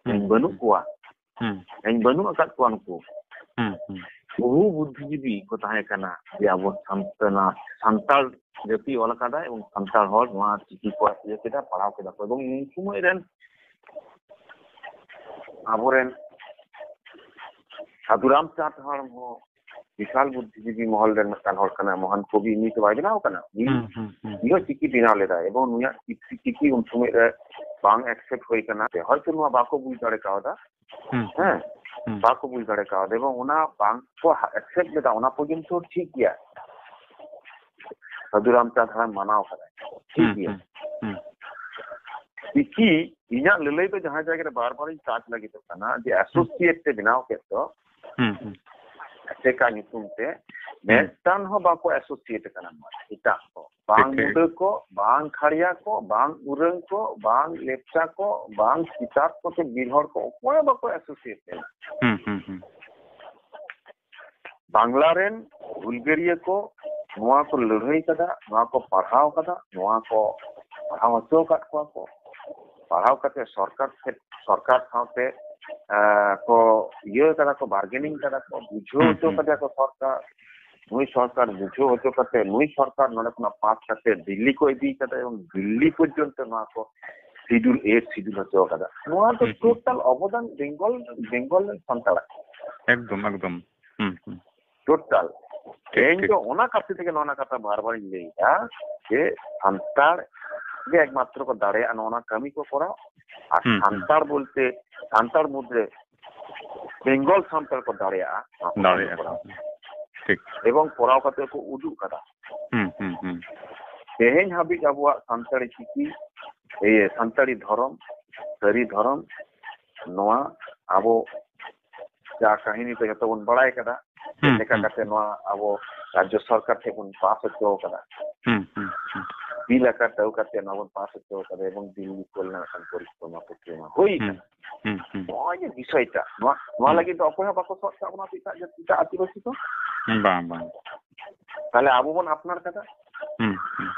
ᱦᱩᱸ, ᱵᱟᱹᱱᱩᱜ ᱦᱩᱸ᱾ ᱠᱚᱣᱟ᱾ ᱦᱩᱸ, ᱦᱩᱸ᱾ ᱛᱮᱦᱮᱧ ᱵᱟᱹᱱᱩᱜ ᱟᱠᱟᱫ ᱠᱚᱣᱟ ᱱᱩᱠᱩ᱾ ᱦᱩᱸ, ᱦᱩᱸ᱾ ᱵᱚᱦᱩ ᱵᱩᱫᱽᱫᱷᱤᱡᱤᱵᱤ ᱠᱚ ᱛᱟᱦᱮᱸ ᱠᱟᱱᱟ ᱡᱮ ᱟᱵᱚ ᱥᱟᱱᱛᱟᱲ, ᱥᱟᱱᱛᱟᱲ ᱡᱟᱹᱛᱤ ᱚᱞ ᱟᱠᱟᱫᱟᱭ ᱮᱵᱚᱝ ᱥᱟᱱᱛᱟᱲ ᱦᱚᱲ ᱱᱚᱣᱟ ᱪᱤᱠᱤ ᱠᱚ ᱤᱭᱟᱹ ᱠᱮᱫᱟ, ᱯᱟᱲᱦᱟᱣ ᱠᱮᱫᱟ ᱠᱚ᱾ ᱮᱵᱚᱝ ᱩᱱ ᱥᱚᱢᱚᱭ ᱨᱮᱱ ᱟᱵᱚᱨᱮᱱ ᱥᱟᱹᱫᱷᱩ ᱨᱟᱢᱪᱟᱸᱫᱽ ᱦᱟᱲᱟᱢ ᱦᱚᱸ ᱵᱤᱥᱟᱞ ᱵᱩᱫᱽᱫᱷᱤᱡᱤᱵᱤ ᱢᱚᱦᱚᱞ ᱨᱮᱱ ᱢᱤᱫᱴᱟᱝ ᱦᱚᱲ ᱠᱟᱱᱟᱭ, ᱢᱚᱦᱟᱱ ᱠᱚᱵᱤ, ᱩᱱᱤ ᱫᱚ ᱵᱟᱭ ᱵᱮᱱᱟᱣ ᱠᱟᱱᱟ᱾ ᱩᱱᱤ, ᱦᱩᱸ, ᱦᱩᱸ, ᱦᱩᱸ᱾ ᱩᱱᱤ ᱦᱚᱸ ᱪᱤᱠᱤ ᱵᱮᱱᱟᱣ ᱞᱮᱫᱟᱭ ᱮᱵᱚᱝ ᱱᱩᱭᱟᱜ ᱪᱤᱠᱤ, ᱪᱤᱠᱤ ᱩᱱ ᱥᱚᱢᱚᱭ ᱨᱮ ᱵᱟᱝ accept ᱦᱩᱭ ᱠᱟᱱᱟ᱾ ᱦᱚᱭᱛᱚ ᱱᱚᱣᱟ ᱵᱟᱠᱚ ᱵᱩᱡᱽ ᱫᱟᱲᱮ ᱠᱟᱣᱫᱟ᱾ ᱦᱩᱸ, ᱦᱮᱸ, ᱦᱩᱸ᱾ ᱵᱟᱠᱚ ᱵᱩᱡᱽ ᱫᱟᱲᱮ ᱠᱟᱣᱫᱟ ᱮᱵᱚᱝ ᱚᱱᱟ ᱵᱟᱝ ᱠᱚ accept ᱞᱮᱫᱟ, ᱚᱱᱟ ᱯᱚᱨᱡᱚᱱᱛᱚ ᱴᱷᱤᱠ ᱜᱮᱭᱟ᱾ ᱥᱟᱹᱫᱷᱩ ᱨᱟᱢᱪᱟᱸᱫᱽ ᱦᱟᱲᱟᱢ ᱢᱟᱱᱟᱣ ᱠᱟᱫᱟᱭ, ᱴᱷᱤᱠ ᱦᱩᱸ, ᱜᱮᱭᱟ᱾ ᱦᱩᱸ, ᱦᱩᱸ᱾ ᱪᱤᱠᱤ ᱤᱧᱟᱜ ᱞᱟᱹᱞᱟᱹᱭ ᱫᱚ ᱡᱟᱦᱟᱸ ᱡᱟᱭᱜᱟ ᱨᱮ ᱵᱟᱨ ᱵᱟᱨᱤᱧ touch ᱞᱟᱹᱜᱤᱫᱚᱜ ᱠᱟᱱᱟ ᱡᱮ ᱦᱩᱸ᱾ Associate ᱛᱮ ᱵᱮᱱᱟᱣ ᱠᱮᱫ ᱫᱚ, ᱦᱩᱸ, ᱦᱩᱸ᱾ ᱟᱥᱮᱠᱟ ᱧᱩᱛᱩᱢ ᱛᱮ, ᱢᱤᱫᱴᱟᱝ ᱦᱚᱸ ᱵᱟᱠᱚ ᱮᱥᱳᱥᱤᱭᱮᱴ ᱟᱠᱟᱱᱟ ᱱᱚᱣᱟ ᱨᱮ, ᱮᱴᱟᱜ ᱠᱚ, ᱵᱟᱝ ᱴᱷᱤᱠ, ᱴᱷᱤᱠ᱾ ᱢᱩᱰᱟᱹ ᱠᱚ, ᱵᱟᱝ ᱠᱷᱟᱲᱭᱟ ᱠᱚ, ᱵᱟᱝ ᱩᱨᱟᱹᱝ ᱠᱚ, ᱵᱟᱝ ᱞᱮᱯᱪᱟ ᱠᱚ, ᱵᱟᱝ ᱥᱤᱛᱟᱨ ᱠᱚ ᱥᱮ ᱵᱤᱨ ᱦᱚᱲ ᱠᱚ, ᱚᱠᱚᱭ ᱦᱚᱸ ᱵᱟᱠᱚ ᱮᱥᱳᱥᱤᱭᱮᱴ ᱟᱠᱟᱱᱟ᱾ ᱦᱩᱸ, ᱦᱩᱸ, ᱦᱩᱸ᱾ ᱵᱟᱝᱞᱟ ᱨᱮᱱ ᱦᱩᱞᱜᱟᱹᱨᱤᱭᱟᱹ ᱠᱚ ᱱᱚᱣᱟ ᱠᱚ ᱞᱟᱹᱲᱦᱟᱹᱭ ᱠᱟᱫᱟ, ᱱᱚᱣᱟ ᱠᱚ ᱯᱟᱲᱦᱟᱣ ᱠᱟᱫᱟ, ᱱᱚᱣᱟ ᱠᱚ ᱯᱟᱲᱦᱟᱣ ᱦᱚᱪᱚ ᱟᱠᱟᱫ ᱠᱚᱣᱟ ᱠᱚ᱾ ᱯᱟᱲᱦᱟᱣ ᱠᱟᱛᱮ ᱥᱚᱨᱠᱟᱨ ᱴᱷᱮᱱ, ᱥᱚᱨᱠᱟᱨ ᱥᱟᱶᱛᱮ, ᱟᱸ, ᱠᱚ ᱤᱭᱟᱹ ᱠᱟᱫᱟ ᱠᱚ, ᱵᱟᱨᱜᱮᱱᱤᱝ ᱠᱟᱫᱟ ᱠᱚ, ᱵᱩᱡᱷᱟᱹᱣ ᱦᱩᱸ, ᱦᱚᱪᱚ ᱦᱩᱸ᱾ ᱠᱟᱫᱮᱭᱟ ᱠᱚ ᱥᱚᱨᱠᱟᱨ, ᱱᱩᱭ ᱥᱚᱨᱠᱟᱨ ᱵᱩᱡᱷᱟᱹᱣ ᱦᱚᱪᱚ ᱠᱟᱛᱮ, ᱱᱩᱭ ᱥᱚᱨᱠᱟᱨ ᱱᱚᱰᱮ ᱠᱷᱚᱱᱟᱜ ᱯᱟᱥ ᱠᱟᱛᱮ ᱫᱤᱞᱞᱤ ᱠᱚ ᱤᱫᱤ ᱠᱟᱫᱟ ᱮᱵᱚᱝ ᱫᱤᱞᱞᱤ ᱯᱚᱨᱡᱚᱱᱛᱚ ᱱᱚᱣᱟ ᱠᱚ ᱥᱤᱰᱩᱞ ᱮ ᱥᱤᱰᱩᱞ ᱦᱚᱪᱚ ᱠᱟᱫᱟ᱾ ᱱᱚᱣᱟ ᱫᱚ ᱦᱩᱸ, ᱦᱩᱸ᱾ ᱴᱳᱴᱟᱞ ᱚᱵᱚᱫᱟᱱ ᱵᱮᱝᱜᱚᱞ, ᱵᱮᱝᱜᱚᱞ ᱨᱮᱱ ᱥᱟᱱᱛᱟᱲᱟᱜ᱾ ᱮᱠᱫᱚᱢ, ᱮᱠᱫᱚᱢ᱾ ᱦᱩᱸ, ᱦᱩᱸ᱾ ᱴᱳᱴᱟᱞ᱾ ᱴᱷᱤᱠ, ᱤᱧ ᱴᱷᱤᱠ᱾ ᱫᱚ ᱚᱱᱟ ᱠᱷᱟᱹᱛᱤᱨ ᱛᱮᱜᱮ ᱱᱚᱣᱟ ᱠᱟᱛᱷᱟ ᱵᱟᱨ ᱵᱟᱨᱤᱧ ᱞᱟᱹᱭᱮᱫᱟ ᱡᱮ ᱥᱟᱱᱛᱟᱲ ᱜᱮ ᱮᱠᱢᱟᱛᱨᱚ ᱠᱚ ᱫᱟᱲᱮᱭᱟᱜᱼᱟ ᱱᱚᱣᱟ ᱠᱟᱹᱢᱤ ᱠᱚ ᱠᱚᱨᱟᱣ᱾ ᱟᱨ ᱦᱩᱸ, ᱦᱩᱸ᱾ ᱥᱟᱱᱛᱟᱲ ᱵᱚᱞᱛᱮ ᱥᱟᱱᱛᱟᱲ ᱢᱩᱫᱽᱨᱮ ᱵᱮᱝᱜᱚᱞ ᱥᱟᱱᱛᱟᱲ ᱠᱚ ᱫᱟᱲᱮᱭᱟᱜᱼᱟ ᱱᱚᱣᱟ ᱠᱚ ᱠᱟᱹᱢᱤ ᱫᱟᱲᱮᱭᱟᱜᱼᱟ᱾ ᱠᱚᱨᱟᱣ᱾ ᱴᱷᱤᱠ᱾ ᱮᱵᱚᱝ ᱠᱚᱨᱟᱣ ᱠᱟᱛᱮ ᱠᱚ ᱩᱫᱩᱜ ᱠᱟᱫᱟ᱾ ᱦᱩᱸ, ᱦᱩᱸ, ᱦᱩᱸ᱾ ᱛᱮᱦᱮᱧ ᱦᱟᱹᱵᱤᱡ ᱟᱵᱚᱣᱟᱜ ᱥᱟᱱᱛᱟᱲᱤ ᱪᱤᱠᱤ, ᱤᱭᱟᱹ, ᱥᱟᱱᱛᱟᱲᱤ ᱫᱷᱚᱨᱚᱢ, ᱥᱟᱹᱨᱤ ᱫᱷᱚᱨᱚᱢ, ᱱᱚᱣᱟ ᱟᱵᱚ ᱡᱟ ᱠᱟᱹᱦᱱᱤ ᱠᱚ ᱡᱚᱛᱚ ᱵᱚᱱ ᱵᱟᱲᱟᱭ ᱠᱟᱫᱟ, ᱪᱮᱫ ᱦᱩᱸ, ᱞᱮᱠᱟ ᱦᱩᱸ᱾ ᱠᱟᱛᱮ ᱱᱚᱣᱟ ᱟᱵᱚ ᱨᱟᱡᱽᱡᱚ ᱥᱚᱨᱠᱟᱨ ᱴᱷᱮᱱ ᱵᱚᱱ ᱯᱟᱥ ᱦᱚᱪᱚ ᱠᱟᱫᱟ, ᱦᱩᱸ, ᱦᱩᱸ, ᱦᱩᱸ᱾ ᱵᱤᱞ ᱟᱠᱟᱨ ᱛᱮ ᱟᱹᱜᱩ ᱠᱟᱛᱮ ᱱᱚᱣᱟ ᱵᱚᱱ ᱯᱟᱥ ᱦᱚᱪᱚ ᱠᱟᱫᱟ ᱮᱵᱚᱝ ᱫᱤᱞᱞᱤ ᱠᱚᱨᱮᱱᱟᱜ ᱢᱤᱫᱴᱟᱝ ᱯᱚᱨᱤᱠᱨᱚᱢᱟ ᱯᱨᱚᱠᱨᱤᱭᱟ ᱦᱩᱭ ᱦᱩᱸ, ᱠᱟᱱᱟ᱾ ᱦᱩᱸ, ᱦᱩᱸ᱾ ᱱᱚᱜᱼᱚᱭ ᱡᱮ ᱵᱤᱥᱚᱭᱴᱟ, ᱱᱚᱣᱟ, ᱱᱚᱣᱟ ᱦᱩᱸ᱾ ᱞᱟᱹᱜᱤᱫ ᱫᱚ ᱚᱠᱚᱭ ᱦᱚᱸ ᱵᱟᱠᱚ ᱥᱚᱫ ᱠᱟᱜ ᱵᱚᱱᱟ ᱮᱴᱟᱜ ᱡᱟᱹᱛᱤ, ᱮᱴᱟᱜ ᱟᱹᱫᱤᱵᱟᱹᱥᱤ ᱠᱚ᱾ ᱵᱟᱝ, ᱵᱟᱝ᱾ ᱛᱟᱦᱞᱮ ᱟᱵᱚ ᱵᱚᱱ ᱟᱯᱱᱟᱨ ᱠᱟᱫᱟ, ᱦᱩᱸ, ᱦᱩᱸ᱾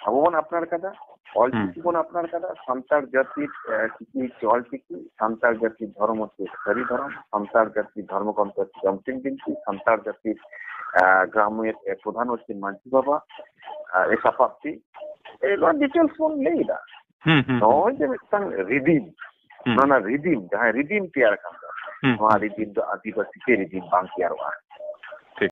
ᱟᱵᱚ ᱵᱚᱱ ᱟᱯᱱᱟᱨ ᱠᱟᱫᱟ, ᱚᱞ ᱦᱩᱸ᱾ ᱪᱤᱠᱤ ᱵᱚᱱ ᱟᱯᱱᱟᱨ ᱠᱟᱫᱟ, ᱥᱟᱱᱛᱟᱲ ᱡᱟᱹᱛᱤ, ᱮ, ᱪᱤᱠᱤ, ᱚᱞ ᱪᱤᱠᱤ, ᱥᱟᱱᱛᱟᱲ ᱡᱟᱹᱛᱤ ᱫᱷᱚᱨᱚᱢ ᱚᱨᱛᱷᱚ ᱥᱟᱹᱨᱤ ᱫᱷᱚᱨᱚᱢ, ᱥᱟᱱᱛᱟᱲ ᱡᱟᱹᱛᱤ ᱫᱷᱚᱨᱢᱚ ᱜᱨᱚᱱᱛᱷᱚ ᱚᱨᱛᱷᱚ ᱡᱚᱢᱥᱤᱢ ᱵᱤᱱᱛᱤ, ᱥᱟᱱᱛᱟᱲ ᱡᱟᱹᱛᱤ, ᱮ, ᱜᱨᱟᱢ ᱮ, ᱯᱨᱚᱫᱷᱟᱱ ᱚᱨᱛᱷᱚ ᱢᱟᱹᱡᱷᱤ ᱵᱟᱵᱟ, ᱮ, ᱮ ᱥᱟᱯᱟᱵᱛᱤ, ᱮ, ᱱᱚᱣᱟ ᱰᱤᱴᱮᱞᱥ ᱵᱚᱱ ᱞᱟᱹᱭ ᱮᱫᱟ᱾ ᱦᱩᱸ, ᱦᱩᱸ, ᱦᱩᱸ᱾ ᱱᱚᱜᱼᱚᱭ ᱡᱮ ᱢᱤᱫᱴᱟᱝ ᱨᱤᱫᱤᱢ, ᱦᱩᱸ᱾ ᱱᱚᱣᱟ ᱨᱤᱫᱤᱢ, ᱡᱟᱦᱟᱸ ᱨᱤᱫᱤᱢ ᱛᱮᱭᱟᱨ ᱟᱠᱟᱱ ᱫᱚ, ᱦᱩᱸ, ᱱᱚᱣᱟ ᱦᱩᱸ᱾ ᱨᱤᱫᱤᱢ ᱫᱚ ᱟᱹᱫᱤᱵᱟᱹᱥᱤ ᱛᱮ ᱨᱤᱫᱤᱢ ᱵᱟᱝ ᱛᱮᱭᱟᱨᱚᱜᱼᱟ᱾